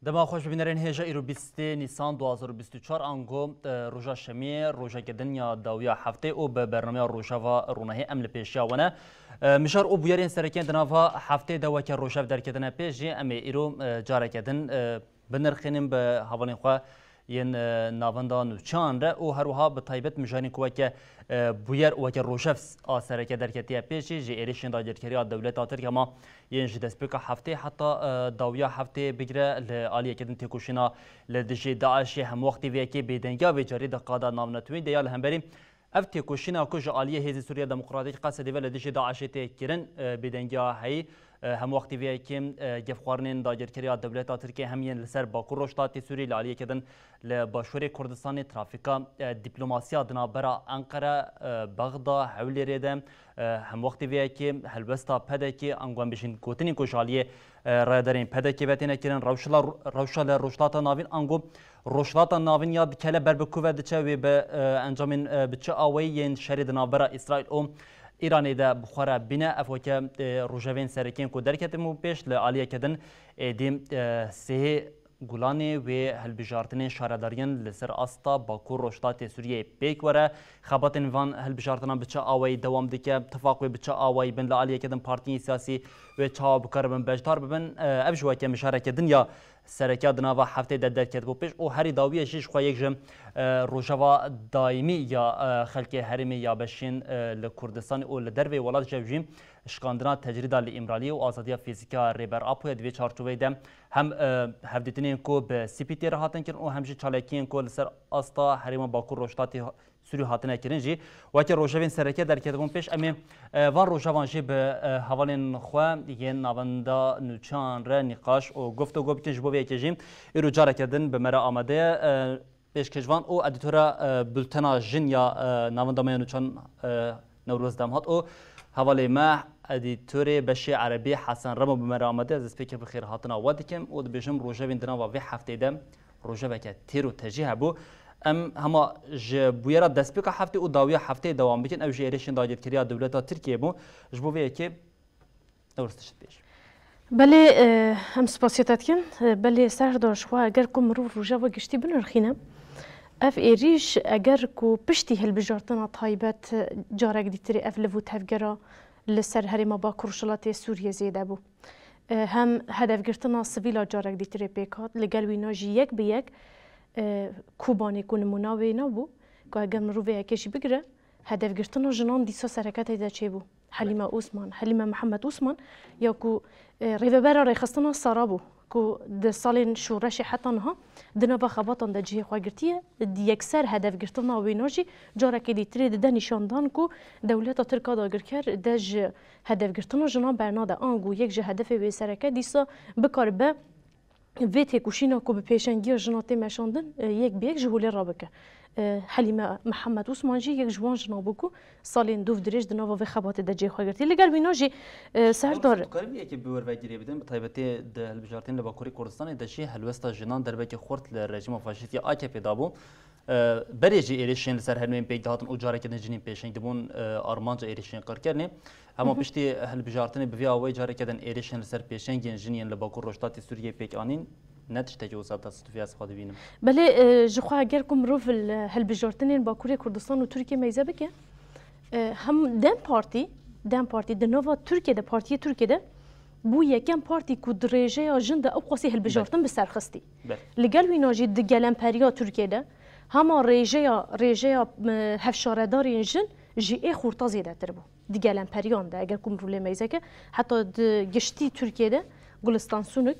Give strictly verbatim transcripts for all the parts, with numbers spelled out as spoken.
Dema xweş bibînerên hêja îro bîstê Nîsan du hazar û bîst û çar ango, e, roja şemiyê, rojeke din ya dawiya heftê û bi bernameya Rojava Ronahî em li pêşiya we ne. E, mijar û bûyerên serekên di nava heftê de weke rojev derketine pêş jî em ê îro, e, careke din, e, binirxînin bi hevalên xwe yên, e, navenda nûçeyan re û her wiha bi taybet mijarên ku weke, e, bûyer û weke rojev a sereke derketiye pêş jî ji êrişên dagirkeriya dewleta Tirk hema yên ji destpêka heftê heta, e, dawiya heftê bigire li aliyeke din têkoşîna li dijî DAIŞê hemwextî vê yekê bêdengiya vê carî di qada navnetewî de ya li hemberî ev têkoşîna ku ji aliyê Hêzên Sûriya Demokratîk, Qesedê ve li dijî DAIŞê tê kirin, e, bêdengiya heyî, e, hemwextî vê yekê, e, gefxwarinên dagirkeriya dewleta Tirkiyê hem yên li ser Bakur Rojhilatê Sûriyê li aliyeke din li Başûrê Kurdistanê trafîka, e, dîplomasiya di navbera Enqere, e, Bexda, Hewlêrê de, e, hemwextî vê yekê helwesta P D K'ê, ango em bêjin gotinên ku ji aliyê, e, rayedarên P D K'ê ve têne kirin, rewşa, rewşa li Rojhilata Navîn ango Rojhilata Navîn ya dikele ber bi ku ve diçe wê bi, e, encamên, e, bi çi awayî yên şerê di navbera Îsraîl û Îranê de bi xwe re bîne. Ev weke, e, rojevên serekên ku derketibûn pêş li aliyeke din êdî, e, sihê Gulanê wê hilbijartinên şaredariyan li ser asta Bakur Rojhilatê Sûriyeyê pêk were. Xebatên van hilbijartinan bi çi awayî dewam dike? Tifaq wê bi çi awayî bin? Li aliyeke din partiyên siyasî wê çawa bikaribin beşdar bibin? E, ev ji weke mijareke din ya sereke di nava heftê de derketibû pêş û herî dawiyê jî ji xwe yek ji, e, rojeva daîmî ya, e, xelkê herêmê ya beşên, e, li Kurdistanê û li derveyî welat jî ev jî şikandina tecrîda li Îmraliyê û azadiya fîzîkî ya Rêber Apoyê di vê çarçoveyê de hem, e, hevdîtinên ku bi C P T re hatin kirin û hem jî çalakiyên ku li ser asta herêma Bakur Rojhilatê Sûrî hatine kirin jî weke rojevên sereke derketibûn pêş. Em ê, e, van rojevan jî bi, e, hevalên xwe yên navenda nûçeyan re nîqaş û guftûgo bikin. Ji bo vê yekê jî îro careke din bi me re amade ye. E, pêşkêşvan û edîtora, e, bultena Jin ya, e, navenda me ya nûçeyan, e, Newroz Demhat û hevalê me edîtorê beşê erebî Hesen Remo bi me re amade. Ez destpêkê bi xêrhatina we dikim û dibêjim rojevên di nava vê hefteyê de rojeveke têr û tejî hebû. Em hema ji bûyera destpêka heftê û dawiya hefteyê dewam bikin. Ew jî êrişên dagirkeriya dewleta Tirkiyê bû. Ji bo vê yekê Newroz, tu çi dibêjî? Belê, e, em spasiya te dikin. E, belê Serdar, ji xwe eger ku mirov rojeva giştî binirxîne, ev êrîş eger ku piştî hilbijartina taybet, e, carek dîtirê ev liv û tevgera li ser herêma Bakur Rojhilatê Sûriyê zêde bû. E, hem hedefgirtina sivîla carek dîtirê pêk hat, li gel wîna jî yek bi yek, e, Kobanê ku nimûna wê nebû, ku eger mirov vê yekê jî bigire, hedefgirtina jinan dîsa sereke tê de çêbû. Helîme Osman, Helîme Mihemed Osman ya ku, e, rêvebera rêxistina Sara bû, ku di salên şoreşê heta niha di nava xebatan de cihê xwe girtiye, di yekser hedefgirtina wêna jî carekê dîtirê dide nîşandan ku dewleta Tirk a dagirker de ji hedefgirtina jinan bernade. Ango yek ji hedefê wê sereke dîsa bikaribe vê têkoşîna ku bi pêşengiya jina tê meşandin, e, yek bi yek ji holê rabike. E, Helîme Mihemed Osman jî yek ji wan jinan bû ku salên dûv dirêj di nava vê xebatê de cihê xwe girtiye. Li gel wîna jî, e, Serdar. Dikarî vê yekê bi we re girê bidin, bi taybetî di hilbijartinên li Bakurê Kurdistanê de jî helwesta jinan derbekî xurt li rejîma faşîstî ya A K P dabû. E, berê jî êrişên li ser herêmên pêk dihatin û careke din jinên pêşeng dibûn, e, armanca êrişên qirkirî. Hema Hı hı. piştî hilbijartinê bi vî awayî careke din êrişên li ser pêşengên jin yên li Bakur Rojhilatê Sûriyê pêk anîn, ne tiştekî wisa tasûdifî ez xwe dibînim. Belê, e, ji xwe eger ku mirov li hilbijartinên Bakurê Kurdistan û Tirkiye meyze bike, e, hem DEM Partî, DEM Partî di nava Tirkiye de, partiyê Tirkiye de bû yekem partî ku di rêjeya jin de ew qasî hilbijartin Belê. bi ser xistî. Belê. Li gel wîna jî di gelemperiya Tirkiye de hema rêjeya, rêjeya, e, hevşaredarên jin ji ê xurta zêdetir bû. Di gelemperiyan de, eger ku mirov lê meyzeke, heta di giştî Tirkiye de Gulistan Sunik,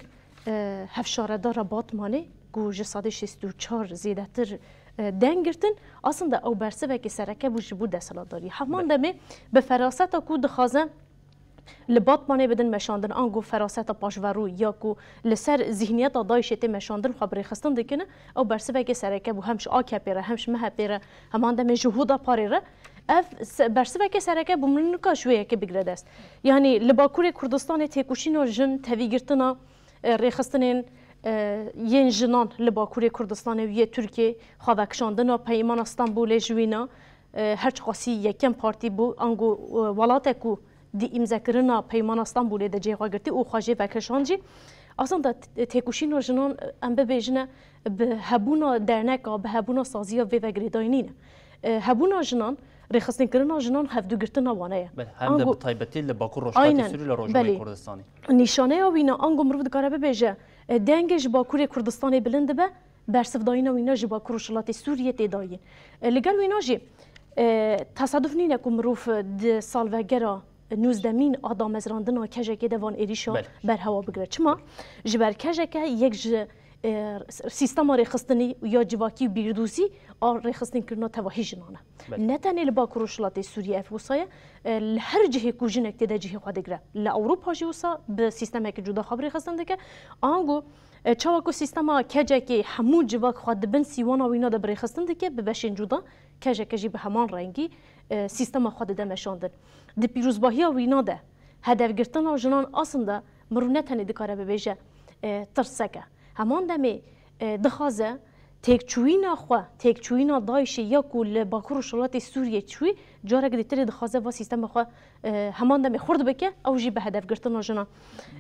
e, hevşaredara Batmanê, ku ji sedê şêst û çar zêdetir, e, deng girtin, aslında ew bersivekê sereke bû ji bo desthilatdariyê. Heman Be- demê bi feraseta ku dixwaze li Batmanê bidin meşandin, ango feraseta paşverû ya ku li ser zîhniyeta DAIŞê tê meşandin, xwe bi rêxistin dikine, ew bersivekê sereke bû, hem ji A K P'ê re, hem ji M H P'ê re, heman demê ji Huda Parê re. Ev se-, bersiveke sereke bû, min nika ji wê yekê bigire dest. Yanî li Bakurê Kurdistanê têkoşîna jin, tevîgirtina, e, rêxistinên, e, yên jinan li Bakurê Kurdistanê û yê Tirkiyê, xwevekişandina Peymana Stenbolê ji wîna, e, her çiqasî yekem partî bû, ango, e, welatek ku di îmzekirina Peymana Stenbolê de cihê xwe girtî û xwe jê vekişand jî, Aslında t-, têkoşîna jinan, em bibêjine, bi hebûna derneka, bi hebûna saziya vê ve girêdayî nîne. E, hebûna jinan, rêxistinkirina jinan hevdûgirtina wan e. Belê, hem de Ango bi taybetî li Bakur Rojhilatê Aynen, Sûrî, li Rojavayê belê. Kurdistanê. Nîşaneya wî ne, ango mirov dikare bibêje, e, dengê ji Bakurê Kurdistanê bilind dibe, bersivdayîna wî ne ji Bakur Rojhilatê Sûriyê tê dayîn. E, li gel wîna jî, e, tesaduf nîne ku mirov di salvegera nûzdemîn a damezrandina kejekê de van êrîşa Belê. berhewa bigire. Çima? Ji ber kejeke yek ji, e, sîstema rêxistinî ya civakî û bîrdûzî a rêxistinkirina tevahî jinan e. Belê. Ne tenê li Bakur Rojhilatê Sûriyê ev wisa ye, e, li her cihê ku jinek tê de cihê xwe digire. Li Ewropa jî wisa bi sîstemeke cuda xwe bi rêxistin dike. Ango, e, çawa ku sîstema kecekê hemû civak xwe di bin sîwana wîna de bi rêxistin dike, bi beşên cuda, keceke jî bi heman rengî, e, sîstema xwe dide meşandin. Di pîrozbahiya wîna de hedefgirtina jinan aslında mirov ne tenê dikare bibêje, e, tirsek e. Heman demê, e, dixwaze têkçûyîna xwe, têkçûyîna DAIŞê ya ku li Bakur Rojhilatê Sûriyê çûyî, carek dîtirê dixwaze va sîstema xwe, e, heman demê xurt bike, ew jî bi hedefgirtina jinan.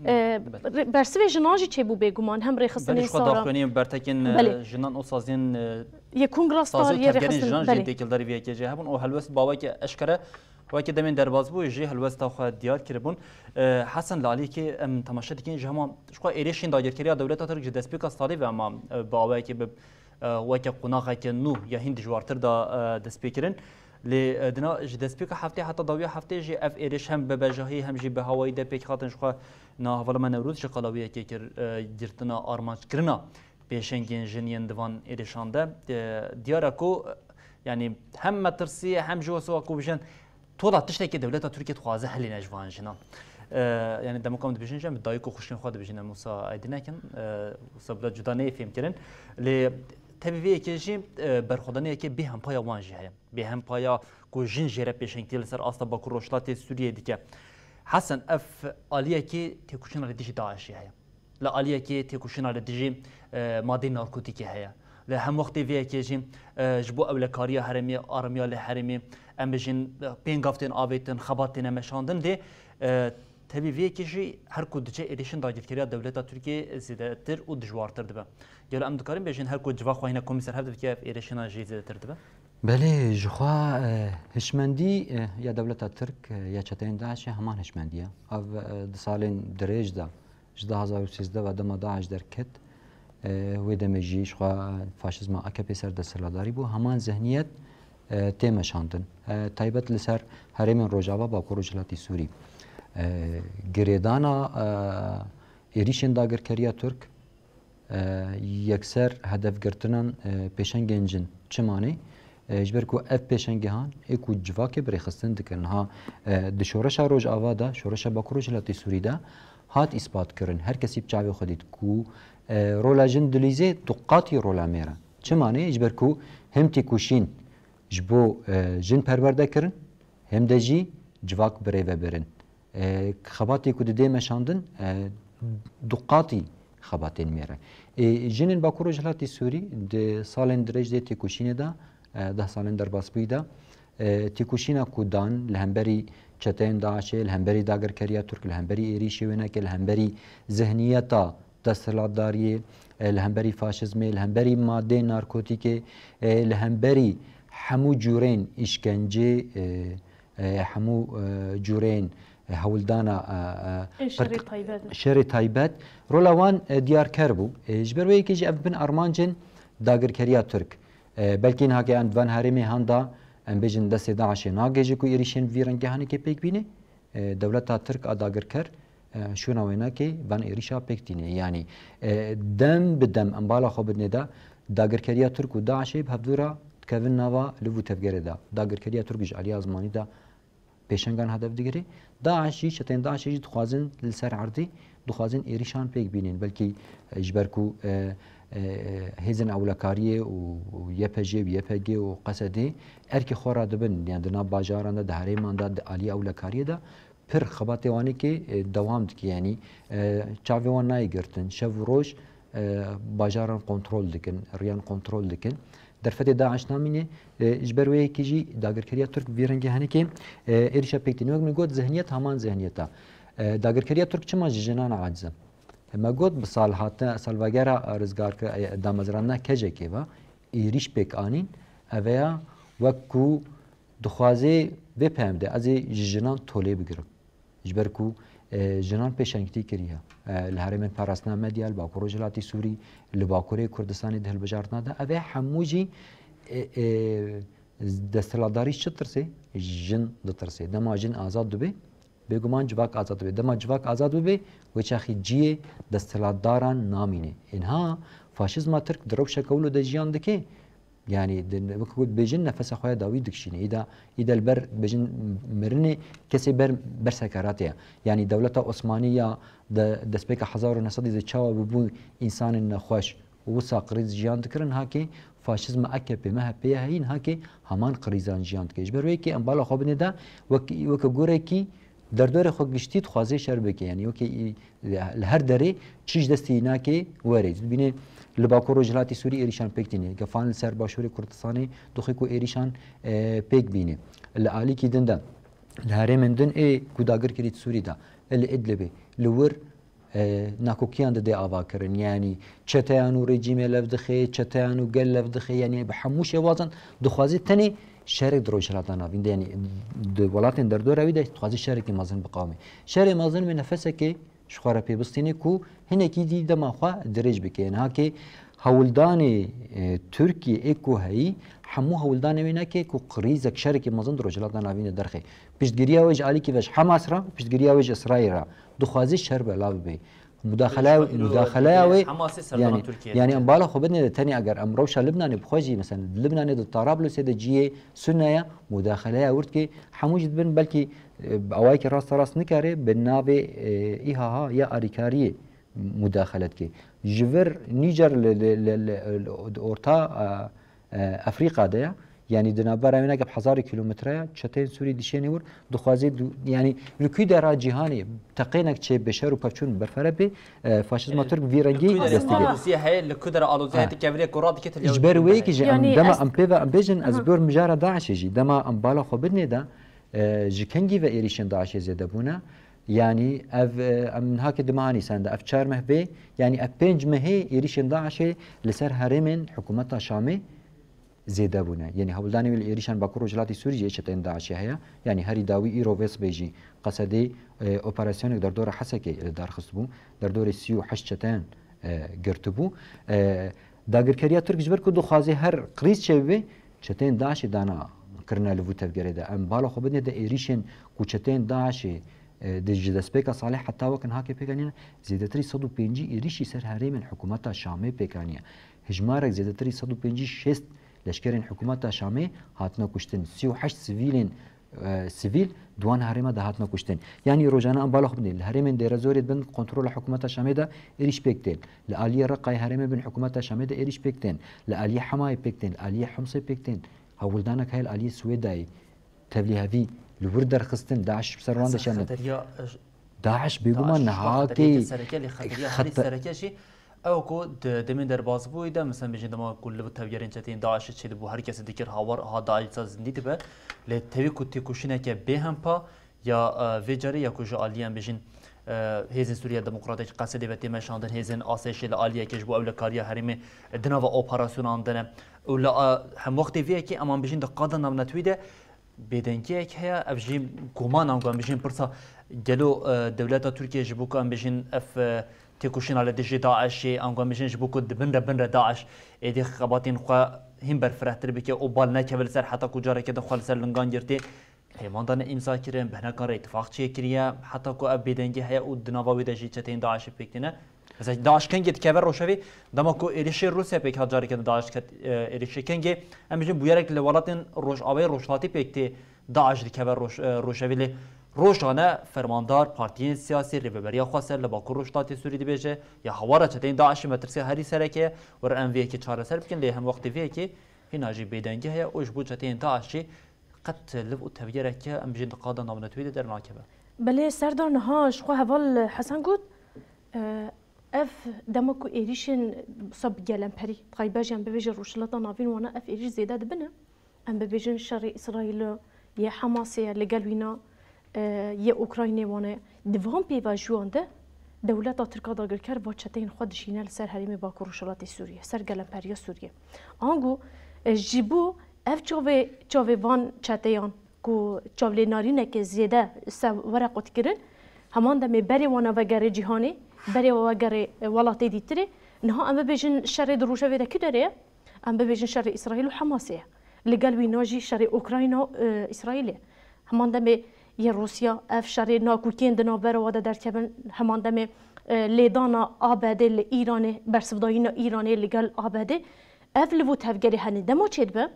E, Belê. re-, bersivê jinan jî çêbû bêguman, hem rêxistinên Belê, ji xwe sara daxuyanî bertekên, e, Belê. jinan û saziyên, e, Yê kongra star, sazî û yê tevgerên rêxistin, jinan jî belê. têkildarî vê yekê jî hebûn û helwest bi aweke eşkere weke demên derbas bû jî helwesta xwe diyar kiribûn. E, Hesen, li aliyekê em temaşe dikin ji hema ji xwe êrişên dagirkeriya dewleta Tirk ji destpêka salê ve hema, e, bi awekê bi, e, weke qonaxeke nû ya hîn dijwartir da, e, dest pê kirin. Lê, e, dina ji destpêka heftê heta dawiya heftê jî ev êriş hem bi bejahî hem jî bi hawayî de pêk hatin ji xwe na hevala me Newroz jî qala wê yekê kir, e, girtina armanckirina pêşengên jin yên di van êrişan de. E, diyar e ku, e, yanî hem metirsî hem jî wisa ku bijin tola tiştekî dewleta Tirkiye dixwaze helîne ji van jinan. E, yanî dema ku em dibêjin jin, em bi dayik û xwişkên xwe dibêjin, em wisa aydî nekin, e, wisa bila cuda neyê fêmkirin. Lê tevî vê yekê jî, e, berxwedaniyeke bêhempaya wan jî heye. Bêhempaya ku jin jê re pêşengtî li ser asta Bakur Rojhilatê Sûriyê dike. Hesen, ev aliyekê têkoşîna li dijî DAIŞê heye. Li aliyekê têkoşîna li dijî, e, madeyên narkotîkê heye. Li hemwextê vê yekê jî, e, ji bo ewlekariya herêmê, aramiya li herêmê, em bijîn, e, pêngav tên avêtin, xebat têne meşandin. Lê, e, tevî vê yekê jî her ku diçe êrişên dagirkeriya dewleta Tirkiyê zêdetir û dijwartir dibe. Gelo em dikarin bêjin her ku civak xwe hîne komî ser hev dibike, ev êrişîna jî zêdetir dibe? Belê, ji xwe, e, hişmendî, e, ya dewleta Tirk, e, ya çeteyên DAIŞê heman hişmendî ye. Ev, e, di salên dirêj de, ji du hazar û sêzdeh ve dema DAIŞ derket, e, wê demê jî ji xwe faşizma A K P ser desthilatdarî bû, heman zihniyet, e, tê meşandin. E, taybet li ser herêmên Rojava, Bakur Rojhilatê Sûrî. E, girêdana, e, êrîşên dagirkeriya Tirk, e, yekser hedefgirtinan, e, pêşengên jin çimanê, e, ji ber ku ev pêşengehan ê ku civakê bi rêxistin dikin. Niha, e, di şoreşa Rojava de, şoreşa Bakur Rojhilatê Sûrî de hat îspat kirin. Her kesî bi çavê xwe dît ku, e, rola jin dilîzê du qatî rola mêr e. Çimanê? Ji ber ku hem têkoşîn ji bo, e, jin perwerde kirin, hem de jî civak birêve birin. E, xebatê ku didê meşandin, e, du qatî xebatên mêr e. Ê, jinên Bakur Rojhilatê Sûrî di salên dirêj dê têkoşînê de, e, deh salên derbasbûyî de, e, têkoşîna ku dan li hemberî çeteyên DAIŞê, li hemberî dagirkeriya Tirk, li hemberî êrîşê wênekê, li hemberî zihniyeta desthilatdariyê, e, li hemberî faşizmê, li hemberî madeyên narkotîkê, e, li hemberî hemû cûrên îşkencê, e, e, hemû, e, cûrên, e, hewldana, e, e, Ê şerê qirk-, taybet. şerê taybet, rola wan, e, diyarker bû. E, ji ber wê yekê jî ev bin armancên dagirkeriya Tirk. E, belkî niha ke em di van herêmê han da, em bêjin destê DAIŞê nagihêje ku êrîşên vî rengê hanekê pêk bîne. E, dewleta Tirk a dagirker, e, şûna wênekê van êrîşa pêk tîne. Yanî, e, dem bi dem em bala xwe bidinê de dagirkeriya Tirk û DAIŞê bi hevdû re dikevin nava liv û tevgerê de. Dagirkeriya Tirk ji aliyê azmanî de pêşengan hedef digire. DAIŞ jî, çeteyên DAIŞê jî dixwazin li ser erdî, dixwazin êrîşan pêk bînin. Belkî, e, ji ber ku, e, e, hêzên ewlekariyê û, û Y P J û Y P G û Q S D erkê xwe re dibin, yan di nav bajaran de, di herêman de, di aliyê ewlekariyê de pir xebatê wanekê, e, dewam dike. Yanî, e, çavê wan nayê girtin. Şev û roj, e, bajaran kontrol dikin, riyan kontrol dikin. Derfetê DAIŞ namîne, e, ji ber wê yekê jî dagirkeriya Tirk vî rengê henekê, e, êrîşa pêk tîne. Wek min got, zihniyet heman zihniyet e. E, dagirkeriya Tirk çima ji jinan aciz e? Me got bi salhatina, salvegera rizgarkir-, e, damezrandina kecekê ve êrîş pêk anîn, ev ya wek ku dixwaze vê peyamê de ez ê ji jinan tolê bigirim. Ji ber ku, e, jinan pêşengtî kiriye. E, li herêmên parastina medya, li Bakur Rojhilatî Sûrî, li Bakurê Kurdistanê di hilbijartina de, ev ê hemû jî, e, e, desthilatdarî ji çi ditirsê? Jin ditirsê. Dema jin azad dibe, bêguman civak azad dibe. Dema civak azad bibe, wê çaxî cihê desthilatdaran namîne. Ênha faşîzma Tirk di rewşeke wilo de jiyan dike, Yanî, di, wek ku dibêjin, nefesa xwe ya dawî dikişîne. Îda, îda li ber, dibêjin, mirinê kesê ber, ber sekeratê ye. Yanî, dewleta Osmanî ya de, destpêka hezar û neh sedî de çawa bûbû însanên nexweş û wisa qirîz jiyan dikirin, hakê faşîzma A K P, M H P ye heyîn, hakê heman qirîzan jiyan dike. Ji ber wê yekê em bala xwe binê de wek, weke gorekî Derdorê xwe giştî dixwaze şer bike, yanî wekî î-, li her derê çi ji destê wî nake were. Dibîne li Bakur Rojhilatî Sûrî êrîşan pêk tîne. Gefan li ser Başûrê Kurdistanê dixwe ku êrîşan, e, pêk bîne. Li alîkî din de li herêmên din ê ku dagirkirî di Sûrî de, li Idlibê, li wir, e, nakokiyan dide ava kirin. Yanî çeteyan û rejîmê lev dixe, çeteyan û gel lev dixe. Yanî bi hemû şêwazan dixwaze tenê şerek di Rojhilata Navîn de, yanî di welatên derdora wî de dixwaze şerekî mezin biqewime. Şerê mezin wê nefesekê ji xwe re pê bistîne ku hinekî dî dema xwe dirêj bike. Yanî hakê hewldanê, e, Tirkiyê ê ku heyî, hemû hewldanê wê neke ku qirîzek, şerekî mezin di Rojhilata Navîn de derxe. Piştgiriya wê ji alîkî ve ji Hamas re, piştgiriya wê ji Îsraîl re. Dixwaze şer belav bibe. Mudaxeleya, mudaxeleya wê, Hamasê serdana yanî, Tirkiyeyê yanî dike. Em bala xwe bidinê de tenê eger em rewşa Libnanê bixwe jî, mesela Libnanê di Tarablusê de cihê Sunne ye, mudaxeleya wir dike, hemû jî dibin belkî, e, bi awayekî rasterast nikare bi navê, e, İHA ya alîkariyê mudaxele dike. Ji vir Nîjer li, li, li, li, li, di orta, e, e, Efrîka de ye. Yanî di navbera wê neke bi hezarê kîlometre ye. Çeteyên Sûrî dişênê wir. Dixwaze du-, yanî li ku dera cîhanê teqênek çê bi şer û pevçûn berfere bê, e, faşîzma Tirk vî rengî destî kir. Li ku dera aloziyê heye, li ku dera aloziyê heye, tu kevirê ku radike tiliya. Ji ber wê yekê jî em dema em pê ve em bêjin, ez bor mijara DAIŞê jî, dema em bala xwe bidinê de, e, ji kengî ve êrîşên DAIŞê zêde bûne. Yanî ev, e, em niha ke di meha Nîsan de, ev çar meh bê, yanî ev pênc mehê êrîşên DAIŞê li ser herêmên hikûmeta Şamê zêde bûne. Yanî hewldanê wî li êrîşan Bakur Rojhilatî Sûrî jî ê çeteyên DAIŞê heye. Yanî herî dawî îro vê sibê jî Qesedê, e, operasyonek derdora Hesekê li dar xistibû. Derdorê sî û heşt çeteyan, e, girtibû. E, dagirkeriya Tirk ji ber ku dixwaze her qirîz çêbibe, çeteyên DAIŞê dana kirine li vî tevgerê de. Em bala xwe bidinê de êrîşên ku çeteyên DAIŞê, e, di ji destpêka salê heta wek niha ke pêk anîne, zêdetirî sed û pêncî êrîşî ser herêmên hikûmeta Şamê pêk aniye. Hijmarek zêdetirî sed û pêncî şêst leşkerên hikûmeta Şamê hatine kuştin. Sî û heşt sivîlên, e, sivîl di wan herêma de hatine kuştin. Yanî rojane em bala xwe bidin. Li herêmên Dêrezorê bin kontrola hikûmeta Şamê de êrîş pêk tên. Li aliyê Reqayê herêmê bin hikûmeta Şamê de êrîş pêk tên. Li aliyê Hemayê pêk tên. Li aliyê Himsê pêk tên. Hewldanek heye li aliyê Swêdayê. Tevlîhevî li wir derxistin, DAIŞ bi ser wan de şandin. Xeteriya, e, DAIŞ bêguman DAIŞ niha xeteriyeke tê sereke, lê xeteriya herî xete- sereke jî ew ku di demên derbasbûyî de, mesela bêjin dema ku li tevgerên çeteyên DAIŞê çêdibû, her kesê dikir hawar, ha DAIŞ zindî dibe. Lê tevî ku têkoşîneke bêhempa ya, e, vê carê ya ku ji aliyê em bêjin, e, Hêzên Sûriya Demokratîk Qesedê ve tê meşandin, hêzên asayişê li aliyeke ji bo ewlekariya herêmê di nava operasyonan de ne. Û li, e, hemwextê vê yekê em an bêjin di qada navnetewî de Bêdengiyek heye, ev jî guman, ango em bijîn pirsa, gelo, e, dewleta Tirkiye ji bo ku em bijîn ev, e, têkoşîna li dijî DAIŞê, ango em bijîn ji bo ku di bin re, bin re DAIŞ êdî xebatên xwe hîn berfirehtir bike û bal nekeve li ser, heta ku careke din xwe li ser lingan girtî, peymandane îmza kirin, bi hinekan re îtifaq çêkiriye, heta ku ev bêdengî heye û di nava wê de jî çeteyên DAIŞê pêk tîne. Mesela DAIŞ kengê dikeve Rojevî, dema ku êrişê Rûsya pêk hat, careke din DAIŞ ket, e, êrişê kengê, em bijin bûyerek li welatên Rojavayê Rojhilatî pêk tê DAIŞ dikeve Roj-, e, Rojevî lê. Rojane fermandar, partiyên siyasî, rêveberiya Xweser li Bakur Rojhilatê Sûrî dibêje, ya hawara çeteyên DAIŞê metirsiya herî sereke ye, were em vê yekê çareser bikin, lê hem wextê vê yekê hîna jî bêdengî heye û ji bo çeteyên DAIŞê qet liv û tevgereke, em bijin di qada navnetewî de dernakeve. Belê Serdar, niha ji xwe heval Hesen got, e, ev dema ku êrîşên wisa bi gelemperî, taybet jî em bibêjin Rojhilata Navîn wana ev êrîş zêde dibine. Em bibêjin şerê Îsraîl, yê Hamasê ye, li gel wîna, e, yê Ukraynê wane. Di van pêvajoyan de Dewleta Tirk a dagirker va çeteyên xwe dişîne li ser herêmê Bakur Rojhilatê Sûriyê, ser gelemperiya Sûriyê. Ango, e, ji bo ev çavê, çavê van çeteyan ku çavlênarîneke zêde se were qutkirin, heman demê berê wana vegerê cîhanê, berê wa vegerê, e, welatê dîtirê, niha em bibêjin şerê di rojevê de kî derê ye? Em bibêjin şerê Îsraîl û Hamasê ye. Li gel wîna jî şerê Ukrayna, e, Îsraîlê. Heman demê yê Rûsya, ev şerê nakokên di navbera wa de derkevin, heman demê, e, lêdana A B D li Îranê, bersivdayîna Îranê li gel A B D, ev li bo tevgerê henî dema çêdibe,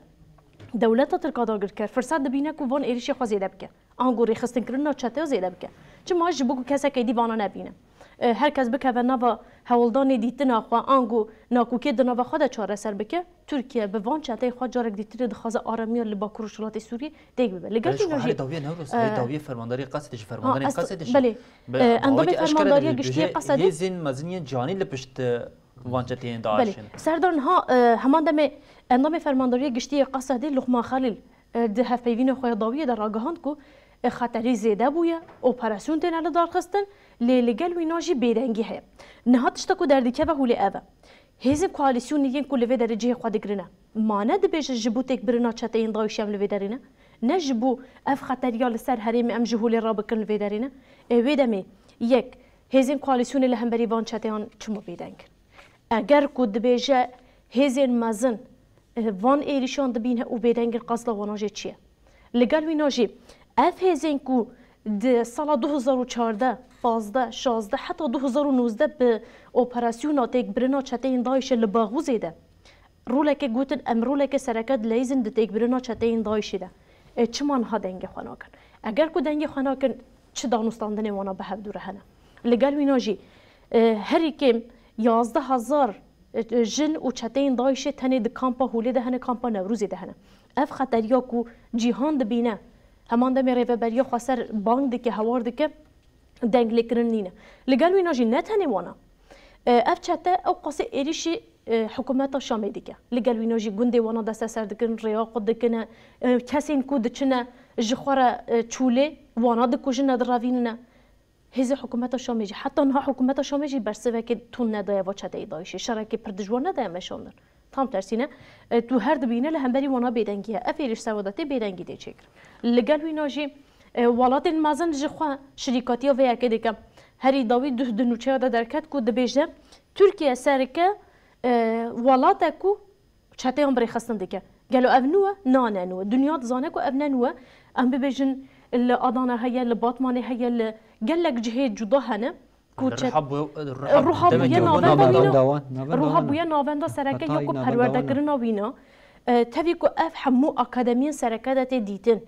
dewleta Tirk a dagirker firset dibîne ku van êrîşê xwe zêde bike. Ango rêxistinkirina çeteya zêde bike. Çima? Ji bo ku keseke dî vana nebîne. E, her kes bikeve nava hewldanê dîtina xwe, ango nakokê di nava xwe de çareser bike, Tirkiye bi van çeteyê xwe carek dîtirê dixwaze aramiya li Bakur Rojhilatê Sûriyê têk bibe. Li gel Belê, ji xwe wîna jî, herî dawiye Newroz, e, herî dawiye fermandariyê Qesedê jî, ha, fermandarên ez, Qesedê jî. Belê. Bi E, endamê awayekî eşkere fermandariya dibêje, giştî yê Qesedê. Hêzên mezin yên cîhanî li pişt, e, van çeteyên DAIŞ'ê ne. Belê. Serdar niha, e, heman demê endamê fermandariya giştî yê Qesedê Luqman Xelîl, e, di hevpeyvîna xwe ya dawiyê de ragihand ku, e, xeterî zêde bûye, operasyon têne li dar xistin, lê li gel wîna jî bêdengî heye. Niha tişta ku derdikeve holê ev e. Hêzên koalîsyonê yên ku li vê derê cihê xwe digirine, ma ne dibêje ji bo têkbirina çeteyên DAIŞ'ê em li vê derê ne? Ne ji bo ev xeteriya li ser herêmê em ji holê rabikin li vê derê ne? Ê wê demê, yek, hêzên koalîsyonê li hemberî van çeteyan çima bêdeng in? Eger ku dibêje hêzên mezin, e, van êrîşan dibîne û bêdeng in, qasda wana jê çi ye? Li gel wîna jî, ev hêzên ku di sala du hezar û çardeh, pazdeh, şazdeh heta du hezar û nozdeh bi operasyona têkbirina çeteyên DAIŞ'ê li Baxûzê de roleke gotin, em roleke sereke dileyîzin di têkbirina çeteyên DAIŞ'ê de. E, çima niha dengê xwe nakin? Eger ku dengê xwe nakin, çi danûstandinê wana bi hevdû re hene? Li gel wîna jî, e, herî kêm yazdeh hezar, e, jin û çeteyên DAIŞ'ê tenê di kampa Holê de hene, kampa Newrozê de hene. Ev xeteriya ku cîhan dibîne, heman demê Rêveberiya Xweser bang dike, hewar dike, denglêkirin nîne. Li gel wîna jî ne tenê wana. E, ev çete ew qasê êrîşî, e, hikûmeta Şamê dike. Li gel wîna jî gundê wana desteser dikin, rêya xwe dikine, e, kesên ku diçine ji xwe re, e, çûlê, wana dikujine, direvînine. Hêzê hikûmeta Şamê jî, heta niha hikûmeta Şamê jî bersivekê tund nedaye va çeteyê DAIŞ'ê, şerekê pir dijwar nedaye meşandin. Tam tersîne, e, tu her dibîne li hemberî wana bêdengî ye. Ev êrîş sewa de tê bêdengî tê çêkirin. Li gel wîna jî, e, welatên mezin ji xwe şirîkatiya vê yekê dike. Herî dawî duh di nûçeya de derket ku dibêje, Tirkiye sereke, e, welate ku çeteyan bi rêxistin dike. Gelo ev nû e? Na, ne nû e. Dinya dizane ku ev ne nû e. Em bibêjin li Adana heye, li Batmanê heye, li gelek cihê cuda hene. Ku Li çet-, Riha bû-, Riha Riha demekî bûye bû navenda navenda wîna. Navenda wan, navenda Riha wan. Bûye navenda sereke Heta ya ku navenda wan. Perwerdekirina wîna. E, tevî ku ev hemû akademiyên sereke de tê dîtin.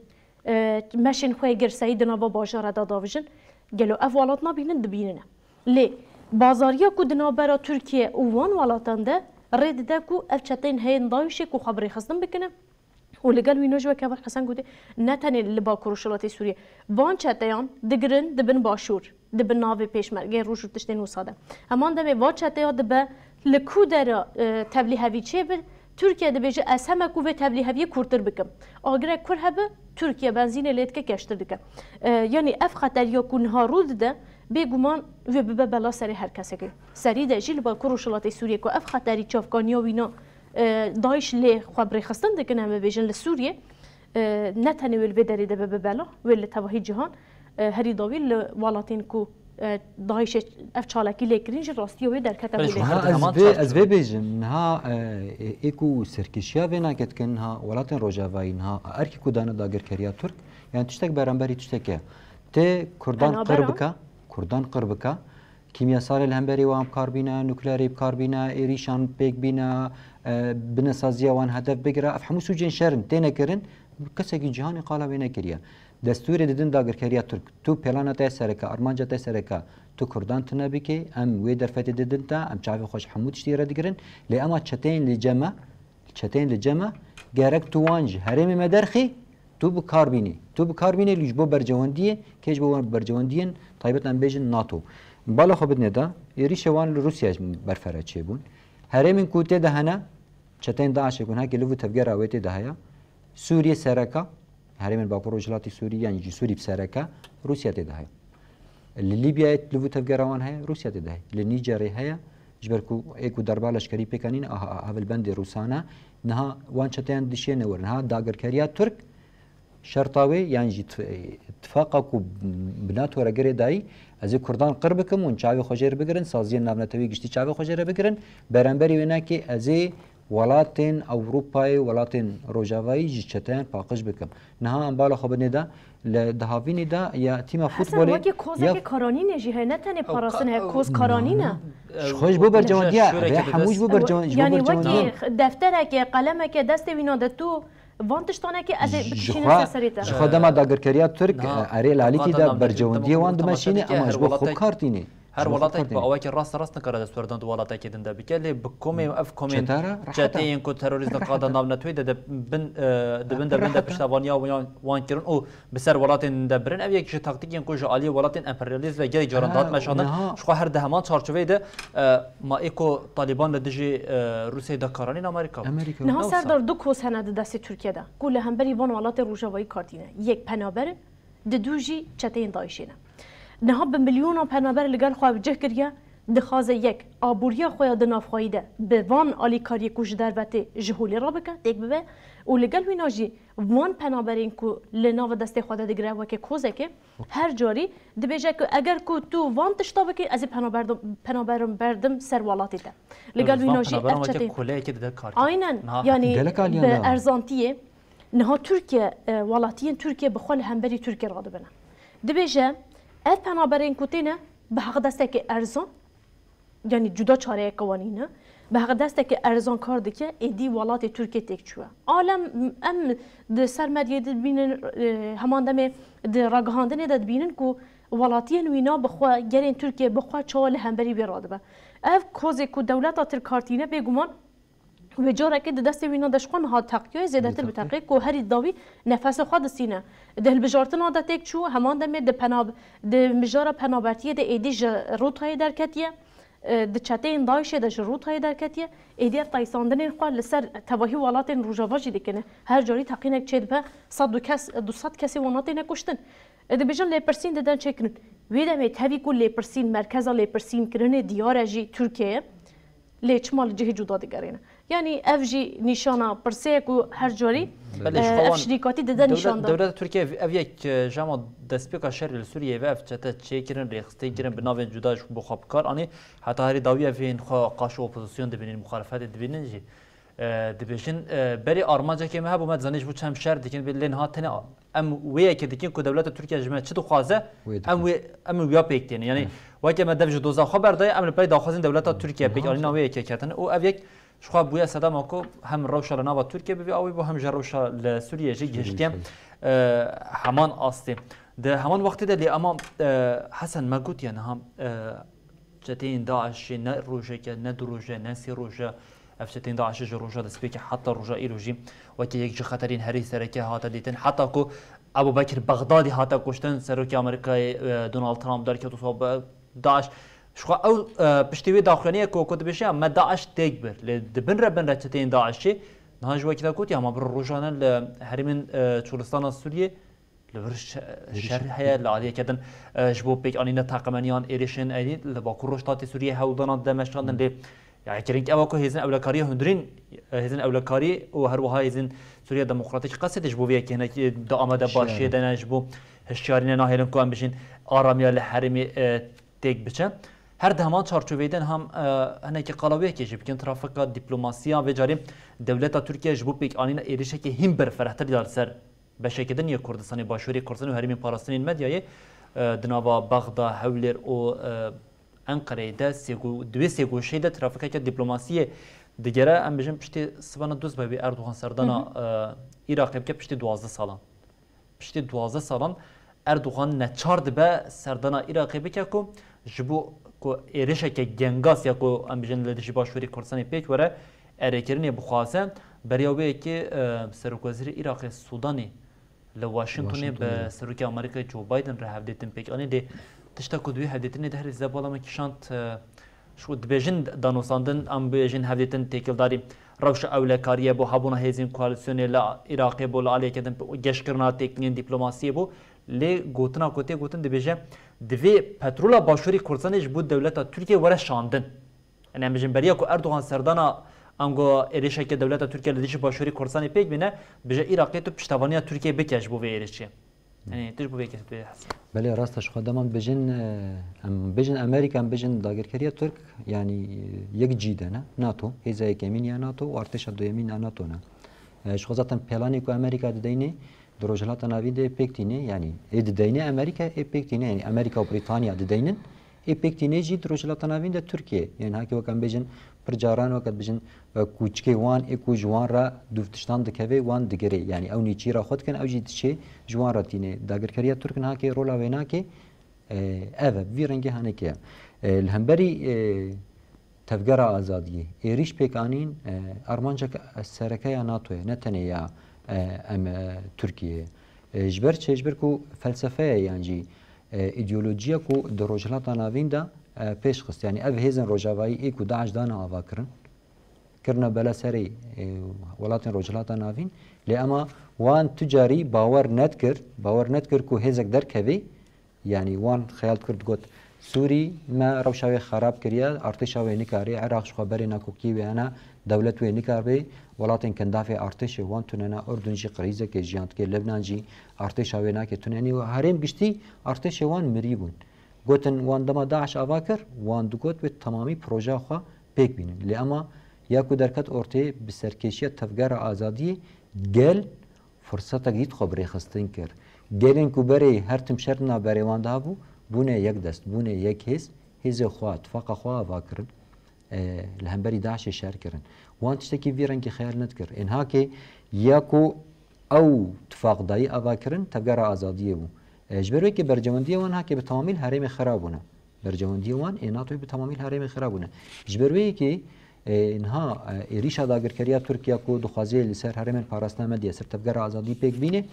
E, meşên xwe yê girseyî di nava bajara de davijin. Gelo ev welat nabînin, dibînin e. Lê bazariya ku di navbera Tirkiye û wan welatan de rê dide ku ev çeteyên heyên DAIŞ'ê ku xwe bi rêxistin bikine û li gel wîna jî weke Heval Hesen gotê, ne tenê li Bakur Rojhilatê Sûriyê, van çeteyan digirin dibin başûr, dibin navê pêşmergeyê roj û tiştên wisa de. Heman demê va çeteya dibe li ku dera, e, tevlîhevî çêbe, Tirkiye dibêje, ez heme ku vê tevlîheviyê kûrtir bikim. Agirek kur hebe, Tirkiye benzînê lê dike, keştir dike. E, yanî ev xeteriya ku niha rû dide, bêguman wê bibe bela serê her kesekê. Serî de jî li Bakur Rojhilatê Sûriyê ku ev xeterî çavkaniya wîna, e, DAIŞ lê xwe bi rêxistin dikin, em bibêjin li Sûriyê, e, ne tenê wê li vê derê de bibe bela, wê li tevahî cîhan, e, herî dawî li welatên ku, e, DAIŞ'ê ev çalakî lê kirin jî rastiya wê derkete holê. Belê, ji bo her Niha di ez heman vê, çar ez vê bêjim, niha, e, ê, ê ku serkêşiya vê nake dikin, niha welatên Rojavayî, niha erkî ku dane dagirkeriya Tirk, yani tiştek beramberî tiştek e. Tê Kurdan qir bike, Kurdan qir bike, kîmyasalê li hemberî wan bi kar bîne, nukleerê bi kar bîne, êrîşan pêk bîne, e, binesaziya wan hedef bigire. Ev hemû sûcên şer in, têne kirin, kesekî cîhanê qala wê nekiriye. Destûrê didin dagirkeriya Tirk. Tu plana te sereke, armanca te sereke, tu Kurdan tune bikê, em wê derfetê didin te, em çavê xwe ji hemû tiştî re digirin. Lê ema çeteyên li cem e, çeteyên li cem e, gerek tu wan ji herêmê me derxî, tu bi kar bînî. Tu bi kar bînî, lê ji bo berjewendiyê, kê ji bo wan berjewendiyên taybet em bêjin NATO. Bala xwe bidinê de, êrîşê wan li Rûsya berfere çêbûn. Herêmên ku tê de hene, çeteyên DAIŞ'ê ku heke li vî tevgera wê tê de heye, Sûriyê sereke, herêmên Bakur Rojhilatê Sûriyê, yanî ji Sûrî bi sereke, Rûsya tê de heye. Li Lîbyayê li vir tevgera wan heye, Rûsya tê de heye. Li Nîcerê heye, ji ber ku ê ku derba leşkerî pêk anîne, aha, hevilbendê Rûsan e. Niha wan çeteyan dişiyêne wir. Niha dagirkeriya Tirk, şerta wê, yan jî tif-, tifaqa ku bi NATO re girê dayî, ez ê Kurdan qir bikim, hûn çavê xwe jê re bigirin, saziyên navnetewî giştî çavê xwe jê re bigirin, beramberî wê nekê ez ê welatên Ewropayê, welatên Rojavayî ji çeteyan paqij bikim. Niha em bala xwe bidinê de, li dihavînê de ya tîma Hesen, futbolê wekî kozekê ya karanînê jî heye, ne tenê Ew parastin ka-, heye, ew koz karanîn e. Ji xwe ji bo berjewendiya, Şûrekê vê hemû dides- ji bo berjewen-, ji bo Yanî berjewendiya. wekî deftereke, qelemeke destê wîna de tu van tiştanekê ez ê Ji bikişînim xwe, ser serê te. ji xwe dema dagirkeriya Tirk, Niha, e, erê li alîkî de berjewendiyê wan dimeşîne, ema ji bo xwe kar tînê. Her welatek bi awayekî rast rast nikare destwerdan di welatekê din de bike, lê bi komê ev komên Çete re rehet e. çeteyên ku terorîst di qada navnetewî de, de bin, e, di bin de bin de Rehet e. piştevaniya wan, wan kirin û bi ser welatên din de birin. Ev yek ji taktîkên ku ji aliyê welatên emperyalîst ve gelek caran Ha, dihat meşandin. niha Ji xwe her di heman çarçoveyê de, e, ma ê ku Talîban li dijî, e, Rûsyayê de karanîn Amerîka bû. Amerîka. Niha Ew Serdar, sa- du koz hene di destê Tirkiye de ku li hemberî van welatên Rojavayî kar tîne. Yek penaber e, di dû jî çeteyên DAIŞê ne. Niha bi milyonan penaber li gel xwe bi cih kiriye, dixwaze yek, aboriya xwe ya di navxweyî de bi van alîkariyê ku ji derve tê ji holê re bike, têk bibe û li gel wîna jî van penaberên ku li nava destê xwe de digire weke kozekê, her carî dibêje ku eger ku tu van tişta bikî, ez ê penaber-, penaberim berdim ser welatê te. Li gel Ew wîna van jî penaberan ev weke çeteyên koleyekê dide kar. Aynen, Niha yanî Gelek aliyan bi da. erzantiyê Niha Tirkiye, e, welatiyên Tirkiye bi xwe li hemberî Tirkiye radibine. Dibêje, ev penaberên ku têne bi heqdestekê erzan, yanî cuda çareyeke wan nîne, bi heqdestekê erzan kar dike, êdî welatê Tirkiye têk çûye. Alem, em di ser medyayê dibînin, e, heman demê di ragihandinê de dibînin ku welatiyên wîna bi xwe, gelên Tirkiye bi xwe çawa li hemberî wê radibe. Ev kozê ku dewleta Tirk kar tîne, bêguman Wê carekê di destê wîna de ji xwe niha teqiyaye, zêdetir bi teqê ku herî dawî nefesê xwe distîne. Di hilbijartina de têk çû, heman demê di pena-, di mijara penabertiyê de êdî ji rotayê derketiye, e, di çeteyên DAIŞê de ji rotayê derketiye, êdî ev taysandinên xwe li ser tevahî welatên Rojava jî dikine. Her carî teqînek çêdibe, sed du kes, du sed kesê wan têne kuştin. E, dibêjin lêpirsîn didin çêkirin. Wê demê tevî ku lêpirsîn, merkeza lêpirsîn kirinê diyar e jî Tirkiye ye. Lê çima li cihê cuda digerîne? Yanî ev jî nîşana pirsê ye ku her carî, Belê, e, ji xwe ev wan şirîkatî dide dewlet, nîşan da. Dewleta Tirkiye ev, ev yek, e, ji hema destpêka şerê li Sûriyeyê ve ev çete çêkirin, rêxistin kirin, bi navên cuda ji bo xwe bi kar anî. Heta herî dawî ev ên xwe qaşo opozîsyon dibînin, muxalefetê dibînin jî. E, dibêjin, e, berî armancekê me hebû, me dizanî ji bo çi em şer dikin, lê niha tenê em wê yekê dikin ku dewleta Tirkiye ji me çi dixwaze, Wê em dikin. wê, em ê wiya pêk tênin. Yanî Hı. weke me dev ji doza xwe berdaye, em li pey daxwazên dewleta Tirkiye pêk Niha anîna wê yekê ketin. Û ev yek ji xwe bûye sedema ku hem rewşa li nava Tirkiye bi vî awî bû, hem ji rewşa li Sûriyê jî Sûriyê gihiştiye, jî. e, heman astê. Di heman wextê de lê ema, e, Hesen me gotiye niha, e, Çeteyên DAIŞê ne rojek e, ne du roj e, ne sê roj e. Ev çeteyên DAIŞê ji roja destpêkê heta roja îro jî weke yek ji xeterên herî sereke hate dîtin. Heta ku Ebû Bekir Bexdadî hate kuştin, serokê Amerîkayê, e, Donald Trump derket û saba DAIŞ. Ji xwe ew, e, piştî wê daxuyaniyê ku, ku dibêje, me DAIŞ têk bir. Lê di bin re bin re çeteyên DAIŞê niha ji wekî de gotiye, ama bi rojane li herêmên, e, Çolistana Sûriyê Li vir şe-, şer heye, li aliyeke din, e, ji bo pêkanîna taqemeniyan êrişên êdî li Bakur Rojhilatê Sûriyê hewldana dide meşandin. Lê ya girîng ew e ku hêzên ewlekariyê hundirîn, e, hêzên ewlekarî û her wiha hêzên Sûriya Demokratîk qesedê ji bo vê yekê hinekî di amade başiyê de ne, ji bo hişyarî ne nahêlin ku em bijîn aramiya li herêmê, e, têk biçe. Her di heman çarçoveyê de niha, e, hinekî qala wê yekê jî bikin, trafika diplomasiya vê carê dewleta Tirkiye ji bo pêkanîna êrişekê hîn berfirehtir ya li ser beşeke din yê Kurdistanê, Başûrê Kurdistanê û herêmên parastinên medyayê, e, di nava Bexda, Hewlêr û, e, Enqereyê de sêgo-, di wê sêgoşeyê de trafîkeke dîplomasiyê digere, em bêjin piştî sibana dûst be wî Erdogan serdana, Hı hı. e, Iraqê bike piştî duwazdeh salan. Piştî duwazdeh salan Erdogan neçar dibe serdana Iraqê bike ku ji bo ku êrişeke gengas ya ku em bêjin li dijî Başûrê Kurdistanê pêk were, erêkirinê bixwaze. Beriya wê yekê, e, Serokwezîrê Iraqê Sûdanê li Washingtonê bi Washingtonê. Serokê Amerîkayê Joe Biden re hevdîtin pêk anî. Lê tişta ku di wê hevdîtinê de herî zêde bala min kişand, e, ji ku dibêjin danosandin, em bêjin hevdîtin têkildarî rewşa ewlekariyê bû, hebûna hêzên koalîsyonê li Iraqê bû, li aliyeke din geşkirina têkiliyên dîplomasiyê bû. Lê gotina ku tê gotin dibêje, Divê petrola Başûrê Kurdistanê ji bo dewleta Tirkiye were şandin. Yani em bijin beriya ku Erdogan serdana ango êrişeke dewleta Tirkiye li dijî Başûrê Kurdistanê pêk bîne, bije Iraqê tu piştevaniya Tirkiye bike ji bo vê êrişê. Yani tu ji bo vê kesê tu hesî. Belê, rast e, ji xwe dema em bijin, e, em bijin Amerîka, em bijin dagirkeriya Tirk, yani, e, yek cî de ne, NATO, hêza yekemîn ya NATO û artêşa duyemîn ya NATO ne. E, ji xwe zaten planê ku Amerîka dideyne, di Rojhilata Navîn de ê pêk tîne, yanî ê dideyne Amerîka ê pêk tîne, yanî Amerîka û Brîtanya dideynin, ê pêk tîne jî di Rojhilata Navîn de Tirkiye. Yanî hakê weke em bêjin, pir caran weke dibêjin, e, kûçikê wan ê ku ji wan re dûv tiştan dikeve, wan digire. Yanî ew nêçîra xwe dikin, ew jî diçe ji wan re tîne. Dagirkeriya Tirk niha kê rola wê nake, e, ev e, bi vî rengê haneke ye. E, li hemberî, e, Tevgera Azadiyê, êrîş pêk anîn, e, armancek sereke ya NATOyê, ne tenê ya, e, em, e, Tirkiyeyê. E, ji ber çi? Ji ber ku felsefeya yan jî, e, îdeolojiya ku di Rojhilata Navîn de, e, pêş xist. Yanî ev hêzên Rojavayî ê ku DAIŞ dane avakirin, kirine bela serê, e, welatên Rojhilata Navîn, lê ema wan tu carî bawer nedikir, bawer nedikir ku hêzek derkevê, Yanî wan xeyal dikir, digot, Sûrî me rewşa wê xerab kiriye, artêşa wê nikarê, Iraq ji xwe berê nakokiyê wê hene, dewlet wê nikar bê, welatên kendafê artêşê wan tune ne, Urdun jî qirîzeke jiyan dike, Lebnan jî artêşa wê nake tune ne, û herêm giştî artêşê wan mirî bûn. Gotin wan dema DAIŞ ava kir, wan digot wê temamî projeya xwe pêk bînin. Lê ema ya ku derket ortê bi serkêşiya Tevgera Azadiyê gel Firsetek dît xwe bi rêxistin kir. Gelên ku berê her tim şer di navberê wan de hebû, bûne yek dest, bûne yek hêz, hêzê xwe, tifaqa xwe ava kirin, e, li hemberî DAIŞê şer kirin. Wan tiştekî vî rengî xeyal nedikir. Ên hakê ya ku ew tifaq dayî ava kirin, Tevgera Azadiyê bû. E, ji ber wê yekê berjewendiyê wan hakê bi temamî li herêmê xira bûne. Berjewendiyê wan ê NATOyê bi temamî li herêmê xira bûne. Ji ber wê yekê, e, niha, e, êrîşa dagirkeriya Tirkiye ku dixwaze li ser herêmên parastina Medyayê, ser Tevgera Azadî pêk bîne,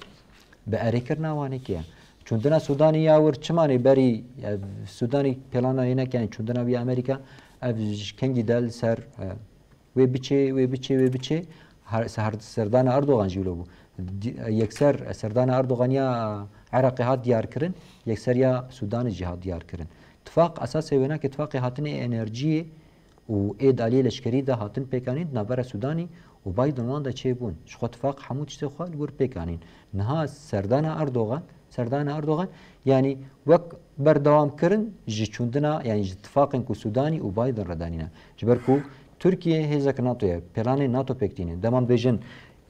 bi erêkirina wan êkê ye. Çûndina Sûdanê ya wir çima nê berî, e, Sûdanê plana yê neke, yani çûndina wî Amerîka, ev ji kengî de li ser, e, Wê biçê, wê biçê, wê biçê. Her, ser, serdana Erdogan jî wilo bû. Di-, yekser serdana Erdogan ya Iraqê hat diyar kirin, yekser ya Sûdanê jî hat diyar kirin. Tifaq, esasê wênakê tifaqê hatinê enerjiyê û ê di aliyê leşkerî de hatin pêkanîn di navbera Sûdanî û Biden wan de çêbûn. Ji xwe tifaq hemû tiştê xwe li wir pêkanîn. Niha serdana Erdogan, serdana Erdogan, yanî wek berdewamkirin ji çûndina, yanî ji tifaqên ku Sûdanî û Biden re danîne. Ji ber ku Tirkiye hêzek NATO ye, planê NATO pêk tîne. Dema bêjin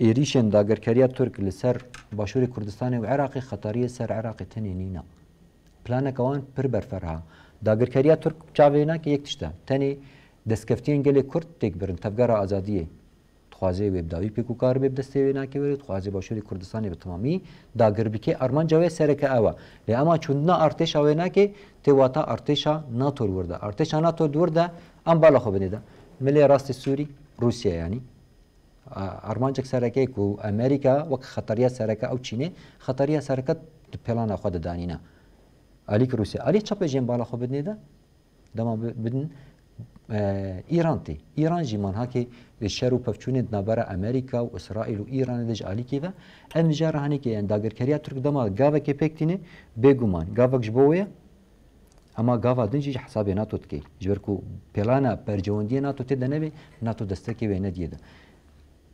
êrîşên dagirkeriya Tirk li ser Başûrê Kurdistanê û Iraqê xetariyê ser Iraqê tenê nîne. Planeke wan pir berferh e. Dagirkeriya Tirk çavê nake yek tişt e. Tenê destkeftiyên gelê Kurd têk birin, Tevgera Azadiyê. Dixwaze wê bi dawî pêk û kar bê, bi destê wê nake were, dixwaze Başûrê Kurdistanê bi temamî dagir bike. Armanca wê sereke ew e. Lê ema çûndina artêşa wê nake, tê wata artêşa NATO li wir de. Artêşa NATO li wir de, em bala xwe bidê de. Milê rastê Sûrî, Rûsya yanî. A, armancek sereke ku Amerîka wek xetariya sereke ew çînê, xetariya sereke di plana xwe de danîne. Alîk Rûsya. Alî çapê jê em bala xwe bidinê de? Dema bi-, bidin, e, Îran tê. Îran jî manhakê şer û pevçûnê di navbera Amerîka û Îsraîl û Îranê de ji alîkê ve. Em ji re hanekê, yani dagirkeriya Tirk dema gavekê pêk tîne, bêguman gavek ji bo wê ye. Ema gava din jî ji hesabê NATO dike. Ji ber ku plana berjewendiyê NATO tê de nebe, NATO destekê wê nediye de.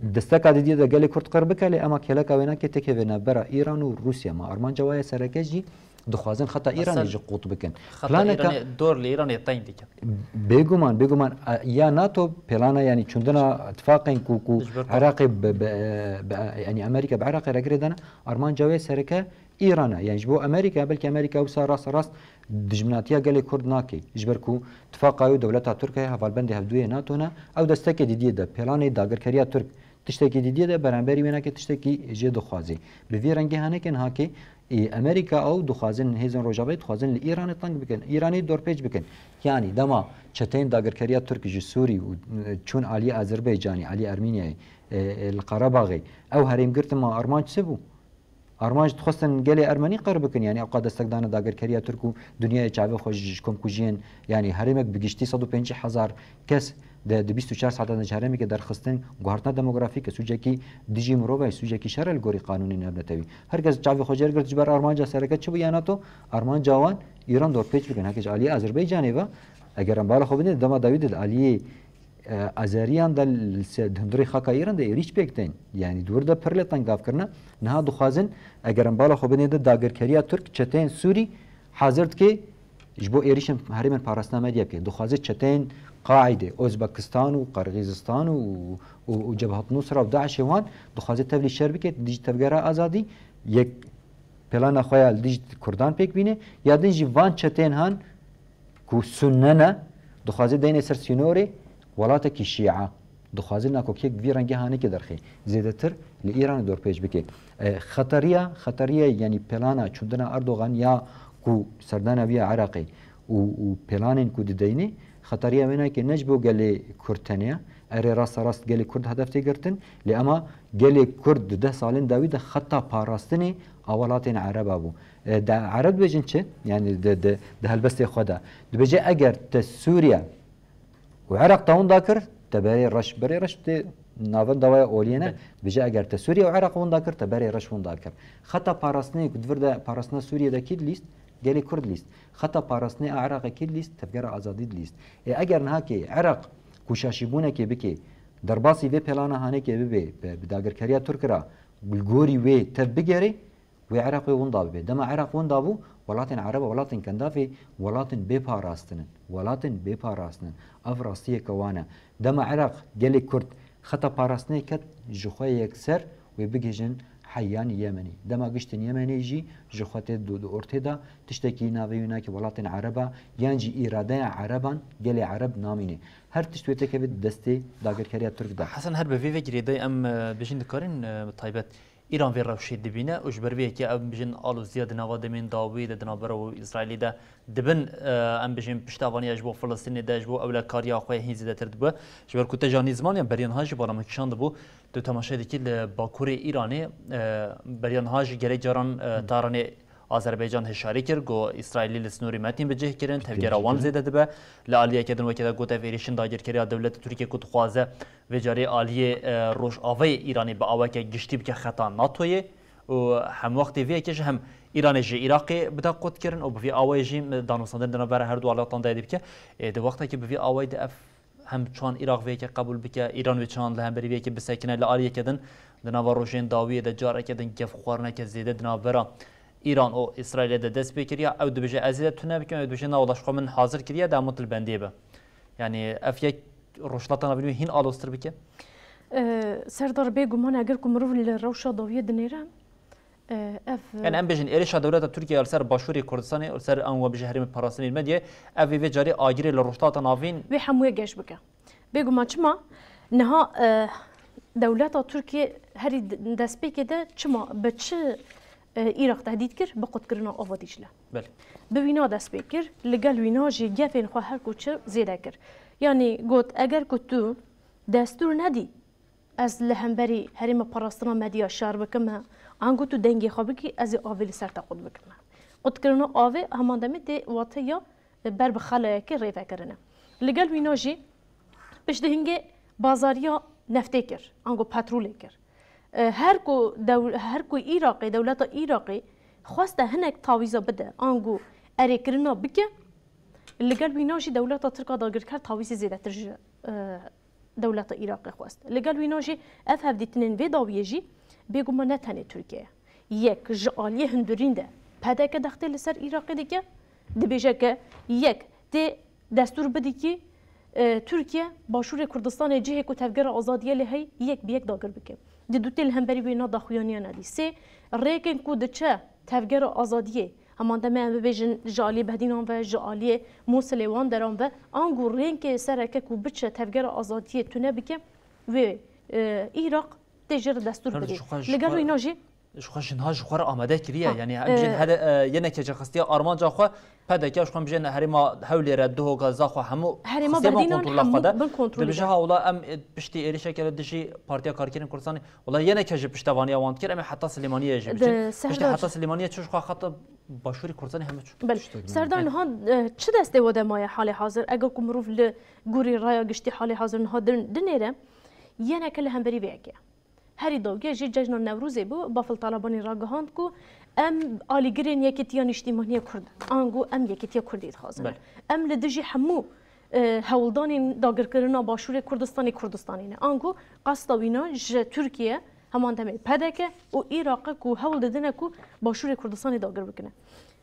Desteka didiyê de gelê Kurd qir bike, lê ema kêleka wê nake têkeve navbera Îran û Rûsya. Ma armanca wa ye sereke jî dixwazin xeta Îranê jî qût bikin. Xeta Planeka Îranê, dor li Îranê teyn dikin. Bêguman, bêguman, a, ya NATO plana, yanî çûndina tifaqên ku, ku Ji ber Iraqê bi, bi, bi, yanî Amerîka bi Iraqê re girêdane, armanca wê sereke Îran e. Yanî ji bo Amerîka, belkî Amerîka wisa rast rast dijminatiya gelê Kurd nake. Ji ber ku tifaqa wê û dewleta Tirk heye, hevalbendê hevdûyê NATO ne, ew destekê didiyê de, planê dagirkeriya Tirk tiştekî didiyê de, beramberî wê nake tiştekî jê dixwazê. Bi vî rengê haneke niha kê, ê, Amerîka ew dixwazin, hêzên Rojavayê dixwazin li Îranê teng bikin, Îranê dorpêç bikin. Yanî dema çeteyên dagirkeriya Tirk ji Sûrî û, e, çûn aliyê Azerbaycanê, aliyê Ermîniyayê, e, e, li Qerebaxê, ew herêm girtin, ma armanc çi bû? Armanc dixwestin gelê ermenî qir bikin, yanî ewqa destekdana dagirkeriya Tirk û dinyayê çavê xwe ji komkujiyên, yanî herêmek bi giştî sed û pêncî hezar kes de di bîst û çar saetan de ji herêmekê derxistin, guhartina demografîk e, sûcekî dijî mirovayê, sûcekî şer e li gorî qanûnê navnetewî. Her kes çavê xwe jêr girt ji ber armanca sereke çi bû ya NATO? Armanca wan Îran dorpêç bikin. Heke ji aliyê Azerbaycanê ve, eger em bala xwe bidin, dema dawî de di aliyê e, Azeriyan de li se-, di hundirê xaka Îran de êrîş pêk tên. Yanî di wir de pir lê tengavkirine. Niha dixwazin, eger em bala xwe bidin de dagirkeriya Tirk, çeteyên Sûrî hazir dike ji bo êrîşên herêmên parastina Medyê bike. Dixwaze çeteyên Qaîdê, Ozbekistan û Qirgîzistan û, û, û Cebhat Nusra û DAIŞê wan dixwaze tevlî şer bike, dijî Tevgera Azadî, yek plana xwe ya li dijî Kurdan pêk bîne, ya din jî van çeteyên han ku sunne ne, dixwaze deyne ser sînorê welatekî şîa. Dixwaze nakokiyek bi vî rengî hanekê derxê. Zêdetir li Îranê dorpêç bike. E, xeteriya, xeteriya, yanî plana çûndina Erdogan ya ku serdana wî ya Iraqê û, û planên ku dideyne, xeteriya wê nake ne ji bo gelê Kurd tenê ye. Erê, rasta rast gelê Kurd hedef tê girtin, lê ema gelê Kurd di deh salên dawî de xeta parastinê a welatên Ereba bû. E, de Ereb dibêjin çi? Yanî di, di, di helbestê xwe de. Dibêje eger te Sûriye û Iraq te winda kir, te berê reş, berê reş tê navenda we ya oliyê ne. Belê. Dibêje eger te Sûriye û Iraq winda kir, te berê reş winda kir. Xeta parastinê ku di vir de parastina Sûriye de kî dilîst? Gelê Kurd dilîst. Xeta parastinê a Iraqê kî dilîst? Tevgera Azadî dilîst. Ê eger niha kê Iraq ku şaşîbûnekê bike, derbasî vê pelana hanekê bibe, bi, bi dagirkeriya Tirk re li gorî wê tev bigerê, wê Iraq wê winda bibe. Dema Iraq winda bû, welatên Ereba, welatên Kendafê, welatên bê parastin in. Welatên bê parastin in. Ev rastiyeke wan e. Dema Iraq, gelê Kurd xeta parastinê ket, ji xwe yekser wê bigihîjin heyan Yemenê. Dema giştin Yemenê jî ji xwe tê di, di ortê de, tiştekî navê wî nake welatên Ereba, yan jî îradeya Ereban, gelê Ereb namîne. Her tişt wê têkeve destê dagirkeriya Tirk de. Hesen, her bi vê ve girêdayî em, e, bijîn dikarin, e, taybet Îran vê rewşê dibîne û ji ber vê yekê em bijin aloziya di nava demên dawî de di navbera û Îsraîlê de dibin, e, em bijin piştevaniya ji bo Filistînê de ji bo ewlekariya xwe hîn zêdetir dibe. Ji ber ku te janî ziman ya beriya niha jî bala min kişandibû, tu temaşe dikî li bakurê Îranê, e, beriya niha jî gelek caran, e, Tehranê Azerbaycan hişyarî kir, got Îsraîlî li sînorê me tên bi cih kirin, tevgera wan zêde dibe. Li aliyeke din weke de got ev êrîşên dagirkeriya dewleta Tirkiye ku dixwaze vê carê aliyê, e, rojavayê Îranê bi aweke giştî bike xeta NATOyê û hem wextê vê yekê jî hem Îranê ji Iraqê bide qutkirin û bi vî awayê jî danûstandin di navbera her du welatan de dê bike. Ê, di wextekî bi vî awayî de ev hem çawan Iraq vê yekê qebûl bike, Îran wê çawan li hemberî vê yekê bisekine, li aliyeke din di nava rojên dawiyê de careke din gefxwarineke zêde di navbera Îran û Îsraîlê de dest pê kiriye. Ew dibêje, ez ê de tune bikim, ew dibêje, na wela ji xwe min hazir kiriye, de hemû tu li bendê be. Yanî ev yek Rojhilata Navîn wê hîn aloztir bike? E, Serdar, bêguman eger ku mirov li rewşa dawiyê dinêre, e, ev, e, Yanî em bêjin êrişa dewleta Tirkiye li ser başûrê Kurdistanê, li ser an we bijî herêmê parastinê Medyayê, ev ê vê carê agirê li Rojhilata Navîn wê hemûyê geş bike. Bêguman çima niha, e, dewleta Tirkiye herî d-, destpêkê de çima bi çi, e, Iraq tehdît kir? Bi qutkirina ava Dîcle. Belê. Bi wîna dest pê kir, li gel wîna jî gefên xwe her ku çi zêde kir. Yanî got, eger ku tu destûr nedî, ez li hemberî herêma parastina Medya şer bikime, ango tu dengê xwe bikî, ez ê avê li ser te qut bikime. Qutkirina avê heman demê tê wateya ber bi xelayekê rêvekirine. Li gel wîna jî piştgihingê bazariya neftê kir, ango petrolê kir. E, her ku dew-, her ku Iraqê, dewleta Iraqê xweste hinek tawîza bide, ango erêkirina bike, li gel wîna jî dewleta Tirk a dagirker tawîzê zêdetir ji, e, dewleta Iraqê xwest. Li gel wîna jî ev hevdîtinên vê dawiyê jî bêguman ne tenê Tirkiye ye. Yek ji aliyê hundirîn de P D K dextê li ser Iraqê dike, dibêje ke yek tê destûr bidikî, e, Tirkiye Başûrê Kurdistanê cihê ku Tevgera Azadiyê lê heyî yek bi yek dagir bike. Di du tê li hemberî wê na daxuyaniya nedî. Sê rêkên ku diçe Tevgera Azadiyê, heman demê em bibêjin ji aliyê Behdînan ve, ji aliyê Mûsilê wan deran ve, ango rênkê sereke ku biçe Tevgera Azadiyê tune bike, wê, e, Iraq tê jê re destûr bidê. Li gel wîna jî Ji xwe ji niha ji xwe re amade kiriye. Ha, Yani em jin e, here e, yene keçe xistiye armanca xwe P D K ji xwe em bijên herêma Hewlêre, Duhoka, Zaxo hemû Herêma xistiye bin Bedînan kontrola hemû xwe de. Bin kontrolê Dibije de. Ha wela em e, piştî êrişeke li dijî Partiya Karkerên Kurdistanê, wela yene ke ji piştevaniya wan dikir, em ê heta Silêmaniyê jî De, bijin. Piştî Serdar. Heta Silêmaniyê çû ji xwe xeta Başûrê Kurdistanê hemû çû. Belê. Tiştek Serdar, niha e, çi destê we de maye halê hazir? Eger ku mirov li gorî raya giştî halê hazir niha din, dinêre, yeneke li hemberî vê yekê. Herî dawiyê jî cejna Newrozê bû, Bafil Talebanî ragihand ku em alîgirên Yekîtiya Nîştîmanî ya Kurd in. Ango em Yekîtiya Kurdî dixwazin. Belê. Em li dijî hemû, e, hewldanên dagirkirina Başûrê Kurdistanê Kurdistanê ne. Ango qasta wîna ji Tirkiye, heman demê P D K û Iraqê ku hewl didine ku Başûrê Kurdistanê dagir bikine.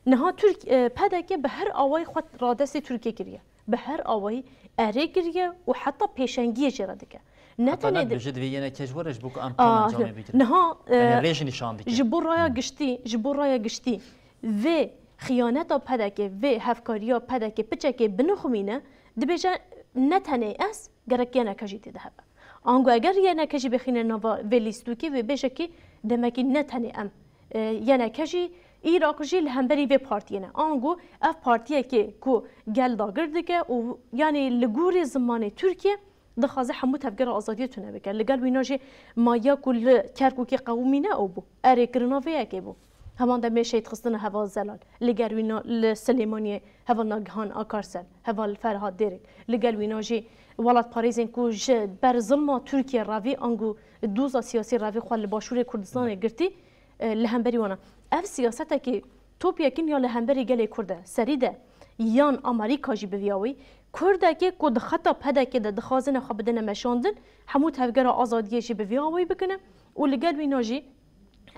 Niha Tirk-, e, P D K bi her awayî xwe radestê Tirkiye kiriye. Bi her awayî erê kiriye û heta pêşengiyê jê re dike. Ne Heta tenê ne di- dibêje divê yene keş were ji bo ku em Ah, kan encamê bigirin. Niha, e, Yani rê jî nîşan dike. Ji bo raya giştî, ji bo raya giştî vê xiyaneta P D K, vê hevkariya P D K piçekê binixumîne, dibêje ne tenê ez, gerek yeneke jî tê de hebe. Ango eger yeneke jî bixîne nava vê lîstûkê, wê bêje kî demekî ne tenê em, e, yeneke jî, Iraq jî li hemberî vê partiyê ne. Ango ev partiyekê ku gel dagir dike û yanî li gorî zimanê Tirkiye dixwaze hemû tevgera azadiyê tune bike. Li gel wîna jî ma ya ku li Kerkûkê qewimîne ew bû. Erê kirina vê yekê bû. Heman demê şehîd xistine heval Zelal. Li gel wîna li Silêmaniyê heval Nagihan Akarsel, heval Ferhat Dêrik. Li gel wîna jî welatparêzên ku ji ber zilma Tirkiye revî ango doza siyasî revî xwe li Başûrê Kurdistanê girtî, e, li hemberî wan e. Ev siyasetekî topyekin ya li hemberî gelê Kurd e. Serî de yan Amerîka jî bi vî awayî, Kurdekê ku di xeta P D K de dixwazine xwe bidine meşandin, hemû tevgera azadiyê jî bi vî awayî bikine û li gel wîna jî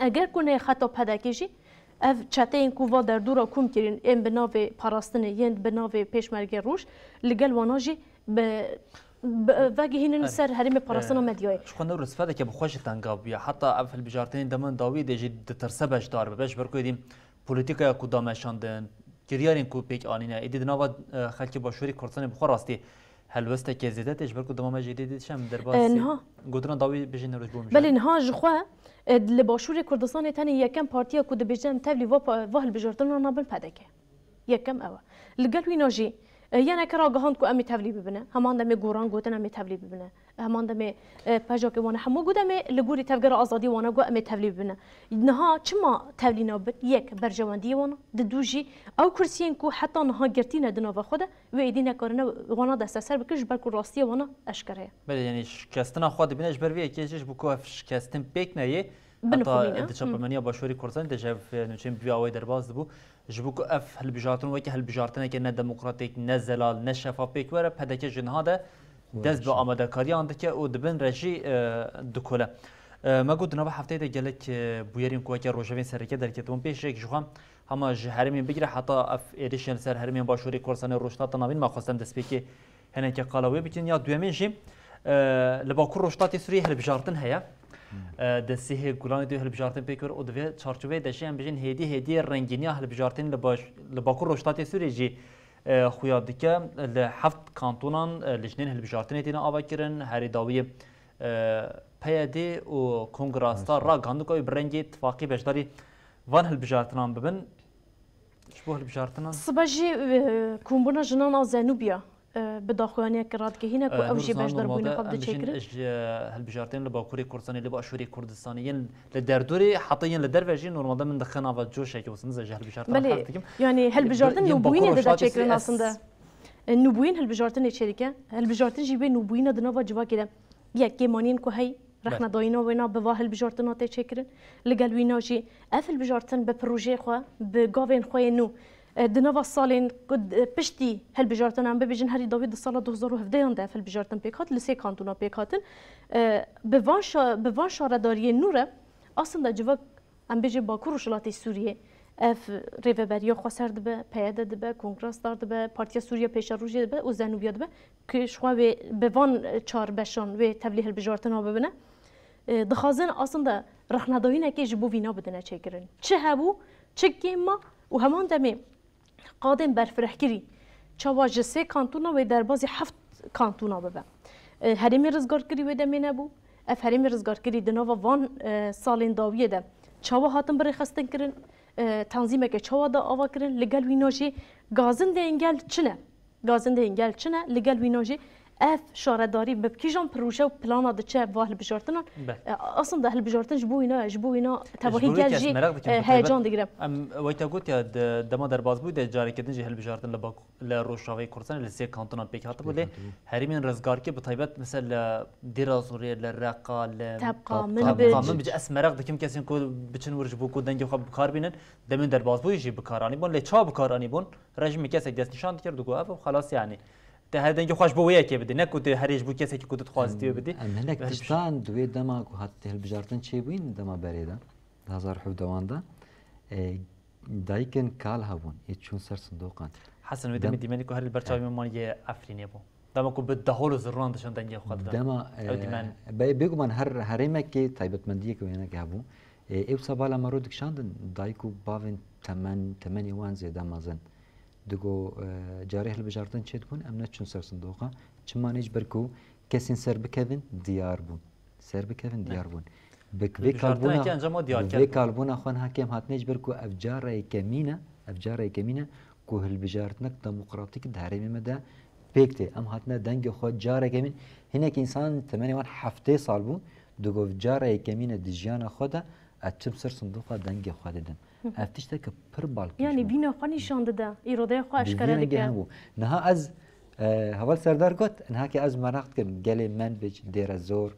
eger ku neyê xeta P D K jî ev çeteyên ku va derdora kom kirîn, ên bi navê parastinê, yên bi navê Pêşmergê Roj, li gel wana jî bi, bi, vegihînin ser herêmê parastina medyayê. Ji xwe ne risfedeke bi xwe jî tenga bûye. Heta ev hilbijartinên deman dawî de jî ditirse beşdar bibe. Ji ber ku êdî polîtîkaya ku da meşandin, kiryarên ku pêk anîne, êdî di nava, e, xelkê Başûrê Kurdistanê bi xwe rastî helwesteke zêde tê, ji ber ku dema me jî êdî dît şem derbasî E, niha. Gotina dawî bijî ne roj bo mijadele. Belê niha ji xwe, e, li Başûrê Kurdistanê tenê yekem partiya ku dibêje em tevlî va pa-, va hilbijartina nabin P D K. Yekem ew e. Li gel wîna jî, e, yeneke ragihand ku em ê tevlî bibine. Heman demê goran gotin em ê tevlî bibine. Heman demê, e, pejokê wan e hemû got em ê li gorî tevgera azadiyê wan e got em ê tevlî bibine. Niha çima tevlî nabin? Yek, berjewendiyê wan e. Di dû jî ew kursiyên ku heta niha girtî ne di nava xwe de, wê êdî nekarine wana desteser bikin ji ber ku rastiya wana eşkere ye. Belê, yanî şikestina xwe dibîne ji ber vê yekê jî ji bo ku ev şikestin pêk neyê. Binixumîne. Heta di çapemeniya Başûrê Kurdistanê de ji ev, e, nûçeyên bi vî awayî derbas dibû. Ji bo ku ev hilbijartin weke hilbijartineke ne demokratîk, ne zelal, ne şefaf pêk were, P D K ji niha de dest bi amadekariyan dike û di bin re jî, e, dikole. E, me got di nava hefteyê de gelek, e, bûyerên ku weke rojevên sereke derketibûn pêş, yek ji xwe hema ji herêmên bigire heta ev êrişên li ser herêmên Başûrê Kurdistanê Rojhilata Navîn me xwestin destpêkê Hinekî qala wê bikin. Ya duyemîn jî, e, li Bakur Rojhilatê Sûriyê hilbijartin heye. Hmm. E, di sêhê Gulanê de hilbijartin pêk wir û di vê çarçoveyê de jî em bijin hêdî hêdî rengîniya hilbijartinê li baş-, li Bakur Rojhilatê Sûriyê jî, e, xuya dike. Li heft kantonan, e, lijnên hilbijartinê têne avakirin. Herî dawî, e, P Y D û Kongra Star ragihandin ku ew bi rengê tifaqî beşdarî van hilbijartinan bibin. Ji bo hilbijartinan? Sibe jî, e, kombûna jinan a Zenûbiya, e, bi daxuyaniyeke radigihîne ku E, ew jî Nûruzan, beşdarbûna normalde xwe em dide bijîn çêkirin. Ji, e, hilbijartinên li Bakurê Kurdistanê, li Başûrê Kurdistanê, yên li derdorê, heta yên li derve jî normalde min dixe nava coşekê, wisa ji hilbijartinan Belê, hez dikim. yanî hilbijartin Yên Bakur nûbûyînê dide Rojhilatê çêkirin Sûriyê aslında. E, nûbûyîn hilbijartinê çêdike. Hilbijartin jî wê nûbûyîna di nava civakê de. Yek kêmaniyên ku hey Belê. Rexnedayîna wêna bi va hilbijartina tê çêkirin. Li gel wîna jî ev hilbijartin bi projeyê xwe, bi gavên xwe yê nû, e, di nava salên ku d-, e, piştî hilbijartina em bibêjin herî dawî di sala du hezar û hevdehan de ev hilbijartin pêk hat, li sê kantona pêk hatin. E, bi van şa-, bi van şaredariyên nû re aslında civak Em bêjin Bakur Rojhilatê Sûriyê ev rêveberiya xweser dibe, P Y D dibe, Kongra Star dibe, Partiya Sûriya Pêşerojê dibe û Zenûbiya dibe, ku ji xwe wê bi van çar beşan wê tevlî hilbijartina bibine. E, dixwazin aslında rexnedayînekê ji bo vîna bidine çêkirin. Çi hebû, çi kêm ma û heman demê qadên berfirehkirî çawa ji sê kantona wê derbazî heft kantona bibe. E, herêmê rizgarkirî wê demê nebû. Ev herêmê rizgarkirî di nava van, e, salên dawiyê de çawa hatin birêxistin kirin, e, tanzîmeke çawa da ava kirin, li gel wîna jî gazindeyên gel çi ne? Gazindeyên gel çi ne? Li gel wîna jî ev şaredarî bi kîjan proje û plana diçe va hilbijartinan? Be. E, aslında hilbijartin ji bo wîna, ji bo wîna tevahî gel jî, e, heyecan digire. Em, wayta gotiya, de-, dema derbasbûyî de careke din jî hilbijartin li Bak-, li Rojavayê Kurdistanê li sê kantonan pêk hatibû. Pêk lê hatibû. Herêmên rizgarkê bi taybet, mesela li Dêra Zorê, li Reqa, li Tebqa, Tebqa, Minbic. Minbic, ez meraq dikim kesên ku biçin wir ji bo ku dengê xwe bi kar bînin, demên derbasbûyî jî bi kar anîbûn. Lê çawa bi kar anîbûn? Rejîmê kesek destnîşan dikir, digot ev û xelas, yanî. Te her dengê xwe ji bo wê yekê bidî, ne ku tu herê ji bo kesekî ku tu dixwazî tu wê bidî. Em hinek tiştan di wê dema ku hat hilbijartin çêbûyîn, dema berê de, di hezar hevdehan de, e, dayikin kal hebûn, ê çûn ser sindoqan. Hesen wê demê Dem- dîmenê ku her li ber çavê me man yê Efrînê bû. Dema ku bi dehol û zirûnan diçin dengê xwe didin. Dema, Ew dîmen. e, be-, bêguman her herêmekê taybetmendiyek wênek hebû. E, ew wisa bala me rû dikişandin, dayik û bavên temen, temenê wan zêde mezin. Digo, e, carê hilbijartin çêdibûn, em neçûn ser sindoqa. Çima ne ji ber ku kesên ser bikevin, diyar bûn. Ser bikevin, Ne. diyar bûn. Bi vê Hilbijartineke kalbûna, encama bi diyarker vê bû. kalbûna xwe niha kêm hatine ji ber ku ev cara yekemîn e, ev cara yekemîn e ku hilbijartinek demokratîk di herêmê me de pêk tê. Em hatine dengê xwe cara yekemîn. Hinek însan temenê wan heftê sal bû, digot cara yekemîn e di jiyana xwe de ez çim ser sindoqa dengê xwe didim. Hı hı. Ev tişteke pir balkêş Yanî bû. vîna xwe nîşan dide, îrodeya xwe Bi vî eşkere rengê dike. hebû. Niha ez, e, Heval Serdar got, niha ke ez meraq dikim, gelê Menbic, Dêrezor,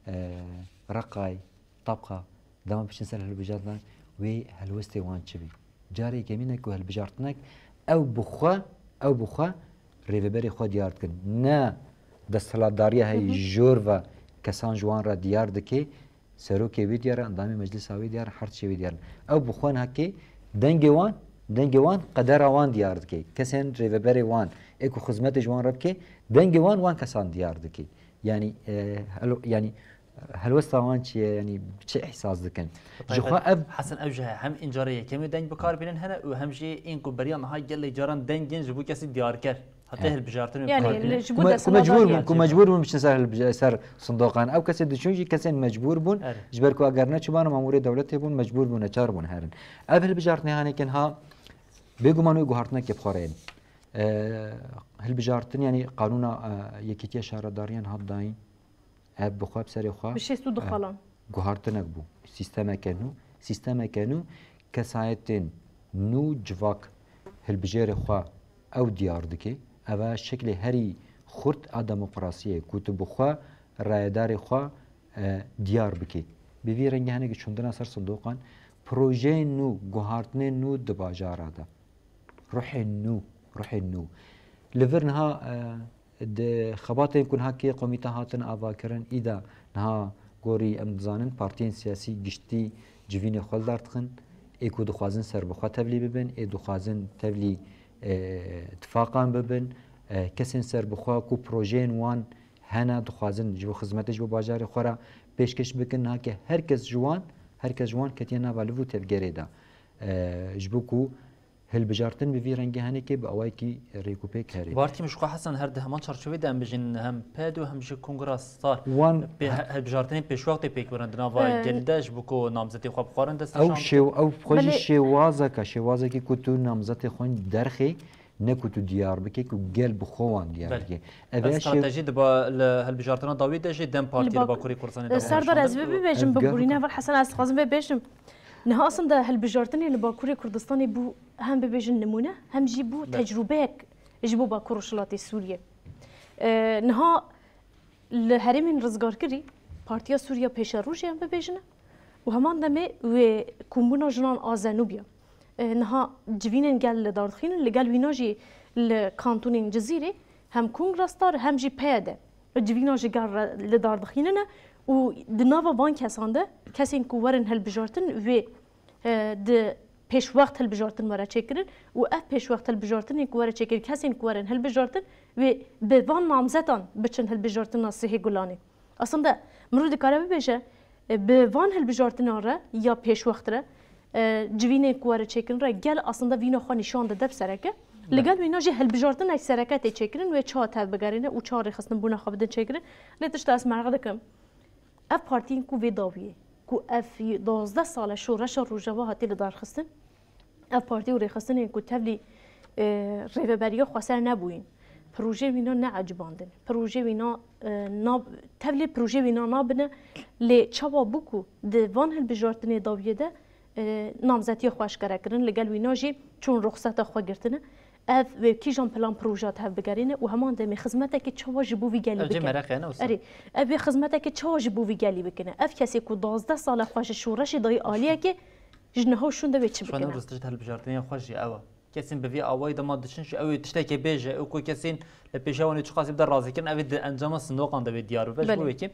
e, Reqay, Tabqa, dema biçin ser hilbijartinan, wê helwestê wan çi bî? Carê yekemîn e ku hilbijartinek ew bi xwe, ew bi xwe rêveberê xwe diyar dikin. Ne desthilatdariya Hı heyî hı. jor ve kesan ji wan re diyar dike, serokê wê diyar e, endamê meclisa wê diyar e, her tişê wê diyar in. Ew bi xwe nake dengê wan, dengê wan qedera wan diyar dike. Kesên rêveberê wan, ê ku xizmetê ji wan re bike, dengê wan wan kesan diyar dike. Yanî, e, helo-, yanî, helwesta wan çi ye? Yanî, çi îhsas dikin? Ji xwe ev Hesen ew jî heye. Hem ên carê yekemê deng bi kar bînin hene û hem jî ên ku beriya niha gelek caran deng yên ji bo kesî diyarker. Heta Evet. hilbijartin û Yani, kar bînin. ji bo Ku me-, ku desthilatdariya. mecbûr bûn, ku mecbûr bûn biçin ser hilbij-, ser sindoqan. Ew kesê diçûn jî kesên mecbûr bûn. Evet. Ji ber ku eger neçûbana mamûrê dewletê bûn, mecbûr bûn, neçar bûn herin. Ev hilbijartinê hanê kin ha, bêguman wê guhartinekê bi xwe re yên. E, hilbijartin, yanî qanûna, e, Yekîtiya Şaredariyan hat dayîn. Ev bi xwe bi serê xwe, Bi şêst û du e, xalan. guhartinek bû. Sîstemeke nû, sîstemeke nû, kesayetên nû, civak hilbijêrê xwe ew diyar dike. Ev e şeklê herî xurt a demokrasiyê ku tu bi xwe rayedarê xwe, e, diyar bikî. Bi vî rengî henekî çûndina ser sindoqan, projeyên nû, guhartinên nû di bajara de. Ruhên nû, ruhên nû. Li vir niha, e, di xebatên ku niha kê komîte hatin avakirin, îda niha gorî em dizanin partiyên siyasî giştî civînê xwe li dar dixin, ê ku dixwazin serbixwe tevlî bibin, ê dixwazin tevlî, e, tifaqan bibin, e, kesên serbixwe ku projeyên wan hene, dixwazin ji bo xizmetê ji bo bajarê xwe re pêşkêş bikin, niha ke her kes ji wan, her kes ji wan ketiye nava liv û tevgerê de. E, ji bo ku Hilbijartin bi vî rengî henekê bi awayekî rêkûpêk herê. Bartî min ji xwe Hesen her di heman çarçovê de em bijîn hem ped û hem jî Kongra Star Wan pê-, he-, hilbijartinên pêşwextê pêk birin di nava Ee, gelî de ji bo ku namzetê xwe bixwarin dest Ew nîşan şêw-, bidin. ew xwe jî Belê. şêwazeke, şêwazekî ku tu namzetê xwe derxê, ne ku tu diyar bike, ku gel bi xwe wan diyar Belê. dike. Ev Ev ya şêw- stratejî di ba-, li hilbijartina dawî de jî dem partiyê Li li bak-, Bakurê Kurdistanê Ee, devam Serdar, dikir. ez vê bibêjim Ev bi gel- Burîne Heval Hesen, ez dixwazim vê bêjim. Niha aslında hilbijartinê li Bakurê Kurdistanê bû hem bibêjin nimûne, hem jî bû Be. tecrûbeyek ji bo Bakur Rojhilatê Sûriyê. E, niha li herêmên rizgarkirî Partiya Sûriya Pêşerojê em bibêjin û heman demê wê kombûna jinan a Zenûbiya. E, niha civînên gel li dar dixînin, li gel wîna jî li kantonên Cizîrê hem Kongra Star hem jî P Y D civîna ji gel re li dar dixînine û di nava van kesan de kesên ku werin hilbijartin wê e, di pêşwext hilbijartin were çêkirin û ev pêşwext hilbijartinên ku were çêkirin, kesên ku werin hilbijartin, wê bi van namzetan biçin hilbijartina Sihê Gulanê. Aslında mirov dikare bibêje, e, bi van hilbijartinan re ya pêşwext re, e, civînên ku were çêkirin re gel aslında vîna xwe nîşan dide bi sereke. Li Be. gel wîna jî hilbijartinek sereke tê çêkirin, wê çawa tev bigerîne û çawa rêxistin bûna xwe bidin çêkirin. Lê tişta ez meraq dikim. Ev partiyên ku vê dawiyê, ku ev duwazdeh sal e şoreşa Rojava hatiye lidarxistin, ev partî û rêxistinên ku tevlî, e, rêveberiya xweser nebûyîn, projeyê wîna neecibandin, projeyê wîna, e, nab-, tevlî projeyê wîna nabine, lê çawa bû ku di van hilbijartinê dawiyê de, e, namzetiya xwe eşkere kirin, li gel wîna jî çûn ruxseta xwe girtine. Ev wê kîjan plan proja tevbigerîne û heman demê xizmetekê çawa ji bo vî gelî Ev jê bike? mereqe ne wisa. Erê, ev wê xizmetekê çawa ji bo vî gelî bikine? Ev kesê ku duwazdeh sal e xwe ji şoreşê dayî aliyekê, ji niha û şûnde wê çi Xwe bikine? Newroz tişt hilbijartinê xwe jî ew e. Kesên bi vî awayî dema diçin jî ew ê tiştekê bêje, ew ku kesên li pêşiya wan ê çiqasî bide razîkirin, ev ê di encama sindoqan de wê diyar bibe. Ji bo Belê. wekî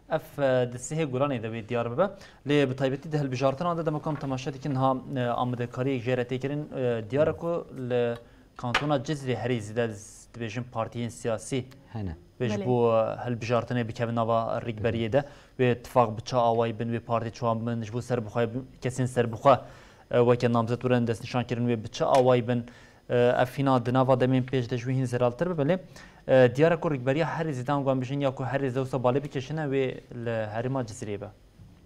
ev, e, di sihê Gulanê de wê diyar bibe. Lê bi taybetî di hilbijartinan de dema ku em temaşe dikin niha, e, amadekariyek jê re tê kirin, e, diyar e ku li kantona Cizîrê herî zêde z-, dibêjin partiyên siyasî Hene. wê ji Belê. bo, e, hilbijartinê bikevin nava rêkberiyê de, wê tifaq bi çi awayî bin, wê partî çiwan bin, ji bo serbixwe kesên serbixwe, e, weke namzet werin destnîşan kirin, wê bi çi awayî bin, e, ev hîna di nava demên pêş de ji wî hîn zeraltir bibe. Lê, e, diyar e ku rêkberiya herî zêde ango em bijîn ya ku herî zêde wisa balê bikêşine wê li herêma Cizîrê be.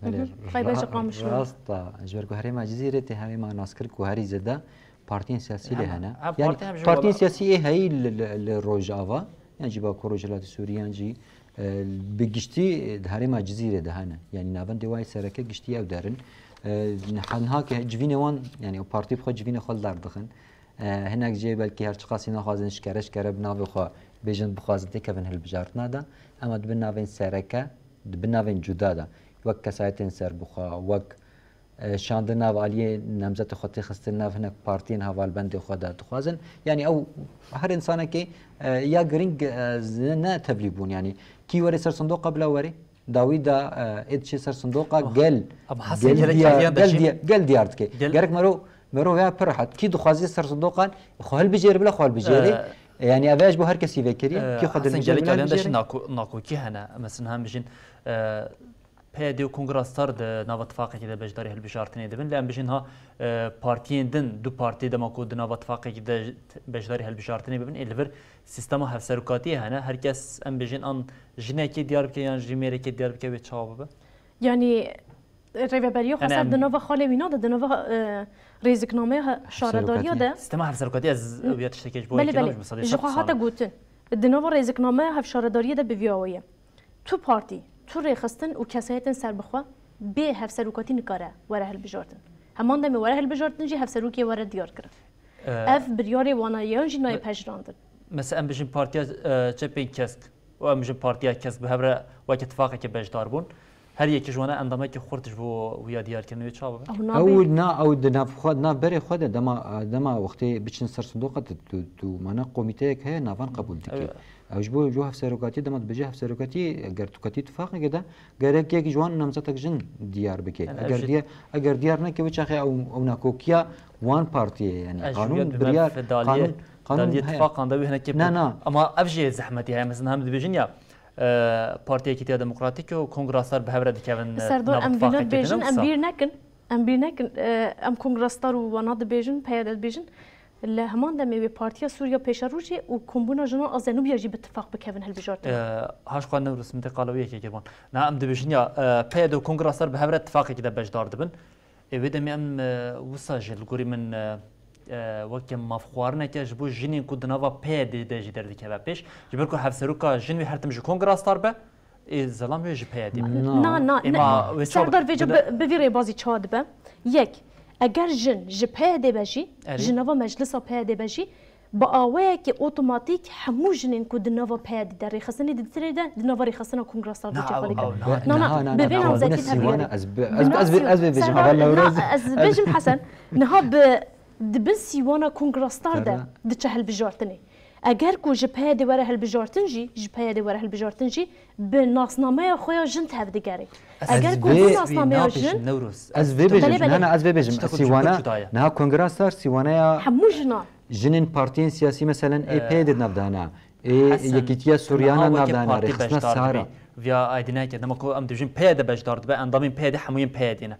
Belê, Hı hı. Rayber ji ra-, Qamişlo. rast e. Ji ber ku herêma Cizîrê tê herêma nas kir ku herî zêde partiyên siyasî lê Hem, hene. hem Yani partî hem jî partiyên wala- siyasî ê heyî li, li, li Rojava, yan jî Bakur Rojhilatê Sûrî, yan jî, e, bi giştî, e, di herêma Cizîrê de hene. Yani navendê wayê sereke giştî ew derin. E, niha, niha ke civînê wan, yani ew partî bi xwe civînê xwe li dar dixin. E, hinek jê belkî her çiqasî naxwazin ji kere ji kere bi navê xwe bêjin, bixwazin têkevin hilbijartina de, ema di bin navên sereke, di bin navên cuda de, wek kesayetên serbixwe, wek, e, şandin nav aliyê namzetê xwe tê xistin nav hinek partiyên hevalbendê xwe de dixwazin. Yani ew her însanekê, e, ya girîng, e, z-, ne tevlî bûn. Yani kî were ser sindoqa bila were, dawî de, e, ê diçe ser sindoqa Oh. gel, Ama Hesen gel gelek diyar, aliyan de gel jî diya-, gel diyar dike. Gel- Gerek mero, mero ya pir rehet. Kî dixwaze ser sindoqan, xwe hilbijêre bila xwe hilbijêre. E, Yani ev ji bo her kesî vekirî, e, kî xwe Hesen dilbijêre gelek bila aliyan de jî hilbijêre. nako-, nakokî hene. Mesela hem bijîn, e, P Y D û Kongra Star di nava tifaqekê de beşdarî hilbijartinê dibin. Lê em bijîn ha, e, partiyên din, du partî dema ku di nava tifaqekê de beşdarî hilbijartinê bibin, ê li vir sîstema hevserokatiyê hene. Her kes em bijîn an jinekê diyar bike yan jî mêrekê diyar bike wê çawa bibe? Yani, rêveberiya Yani xweser em di nava xalê wîna de, di nava, e, rêziknameya he-, şaredariya Hevserokatiyê. de. Sîstema hevserokatiyê ez Hı. ew ya tiştekê ji bo Belê, yekê belê. nam ji bo sedê Ji sed xwe hate sal. gotin. Di nava rêziknameya hevşaredariyê de bi vî awayî ye. Tu partî, tu rêxistin û kesayetên serbixwe bê hevserokatî nikare were hilbijartin. Heman demê were hilbijartin jî hevserokê were diyar kirin. Ee, Ev biryarê wana ye yan jî nayê me-, pejirandin. Mesela em bijin Partiya, e, Çepên Kesk û em bijin Partiya Kesk bi hev re weke tifaqekê beşdar bûn. Her yekî ji wana endamekî xurt ji bo wiya diyarkirinê wê çawa bibe? Ew nabe. Ew na, ew di nav xwe, nav berê xwe de dema, dema wextê biçin ser sindoqa tu, tu, tu mana komîteyek heye navan qebûl dike. Evet. Ew ji bo, ji bo hevserokatiyê dema dibêje hevserokatiyê, eger tu ketî tifaqekê de, gerek yek ji wan namzetek jin diyar bike. Yani ev Eger jî diya-, eger diyar neke, wê çaxê ew, ew nakokiya wan partiyê, yani Ez ji qanûn, wî ya dibime biryar, fedaliyê, qanûn, qanûn fedaliyê heye. tifaqan de wî hinekî Na, na. Ama ev jî zehmetî heye. Mesela hem dibêjin ya, e, Partiya Yekîtiya Demokratîk û Kongra Star bi hev re dikevin, e, Serdar, nav em vîna tifaqekê dibêjin, dibin em wisa. bîr nekin. Em bîr nekin, e, em Kongra Star û wana dibêjin, P Y D dibêjin. Li heman demê wê Partiya Sûriya Pêşerojê û Kombûna Jinan a Zenûbiya jî bi tifaq bikevin hilbijartinê. E, haş xwe Newroz, min tê qala wî yekê kirban. Na, em dibêjin ya, e, P Y D û Kongra Star bi hev re tifaqekî de beşdar dibin. Ê, wê demê em, e, wisa jî li gorî min, e, e, weke mafxwarineke ji bo jinên ku di nava P Y D de jî derdikeve pêş. Ji ber ku hevseroka jin wê her tim ji Kongra Star be, ê, zelam wê ji P Y D be. Na. Na, na, Ê, ne. ma wê çawa Serdar vêca bi-, bi, bi vî rêbazî çawa dibe? Yek, eger jin ji P Y D be jî, Erê. ji nava meclisa P Y D be jî, bi awayekî otomatîk hemû jinên ku di nava P Y D de rêxistinê ditirê de, di nava rêxistina Kongra Star de Na, çaxalî ew, kir. ew, na, Na, na, na, na, bi vê na, namzetî na, tevî sîwana, ne. ez bi-, ez, Na, ez bi-, ez bê bêjim, Serdar, heval na, Newroz. ez bêjim Hesen, niha bi, di bin sîwana Kongra Star de Serdar. diçe hilbijartinê. Eger ku ji P Y D were hilbijartin jî, ji P Y D were hilbijartin jî, bi nasnameya xwe ya jin tevdigere. Ez Eger ku vê bi nasnameya napêşim jin Newroz. Ez vê Belê, bêjim, belê. na, na, ez vê bêjim. Tiştek Sîwana, cuda ye. niha Kongra Star, sîwanaya Hemû jina. jinên partiyên siyasî, meselen, ê Ee, P Y D navdana, ê Hesen, Yekîtiya tu Sûriyana niha weke navdana, partî rêxistina beşdar Sara. dibî. Viya aydîneke, dema ku em dibêjin P Y D beşdar dibe, endamên P Y D hemûyên P Y D ne.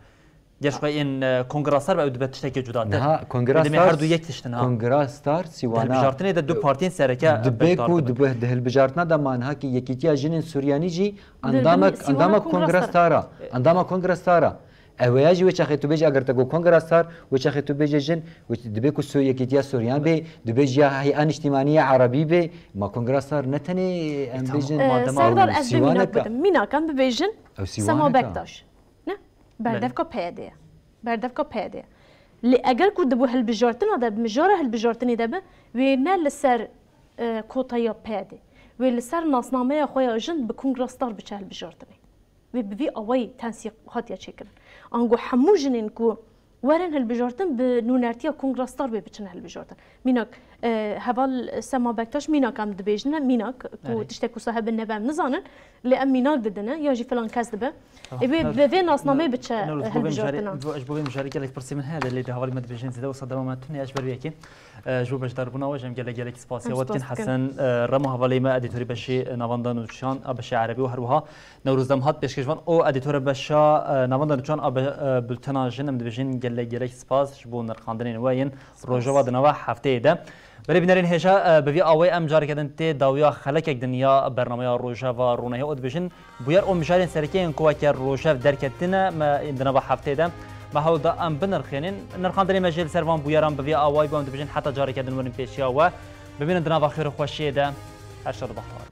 Ger ji xwe yên, e, Kongra Star be, ew dibe tiştekê cudatir. Niha Kongra Star, her du yek tiştin ha. Kongra Star sîwana. Di hilbijartinê de du partiyên sereke beşdar dibin. Dibe ku dibe di hilbijartina de ma niha ki Yekîtiya Jinên Suryanî jî endamek, endama Kongra Star a. Endama Kongra Star a. Ew ya jî wê çaxê tu bêjî, eger te got Kongra Star, wê çaxê tu bêjî jin, wê dibe ku so-, Yekîtiya Suryan bê, dibe jî ya Hey'a Niştîmanî ya Erebî bê, ma Kongra Star ne tenê em bêjin. E, Serdar, ez bê mînak bidim. Mînak em bibêjin Sema Bektaş. Ne? Berdevka P Y D ye. Berdevka P Y D ye. Lê eger ku di bo hilbijartina de, bi mijara hilbijartinê de be, wê ne li ser, e, koteya P Y D, wê li ser nasnameya xwe ya jin bi Kongra Star biçe hilbijartinê. Wê bi vî awayî tensîq hatiye çêkirin. Ango hemû jinên ku werin hilbijartin bi nûnertiya Kongra Star wê biçin hilbijartin. Mînak, e, heval Sema Bektaş mînak em dibêjine, mînak ku tiştek wisa hebe nebe em nizanin, lê em mînak didine, ya jî filan kes dibe. Ê wê bi vê nasnameyê biçe hilbijartina. Ji bo vê mijarê gelek pirsê min heye, lê di hevalê me dibêjin zêde wisa dema me tune ye, ji ber wê yekê, e, ji bo beşdarbûna we jî em gelek gelek spasiya we dikin. Hesen, e, Remo hevalê me edîtorê beşê, e, Navenda Nûçan a beşê erebî û her wiha Newroz Demhat pêşkêşvan û edîtorê beşa, e, Navenda Nûçan a be-, e, bultena jin, em dibêjin gelek gelek spas ji bo nirxandinên we yên Rojava di nava hefteyê de. Belê bînerên hêja, e, bi vî awayî em careke din tê dawiya xelekek din ya bernameya Rojava Ronahî û dibêjin bûyer û mijarên sereke yên ku weke rojev derketine me di nava hefteyê de me hewl da em binirxênin. Nirxandinê me jî li ser van bûyeran bi vî awayî bû, em dibêjin heta careke din werin pêşiya we. Bimînin di nava xêr û xweşiyê de. Her şad û bextewar.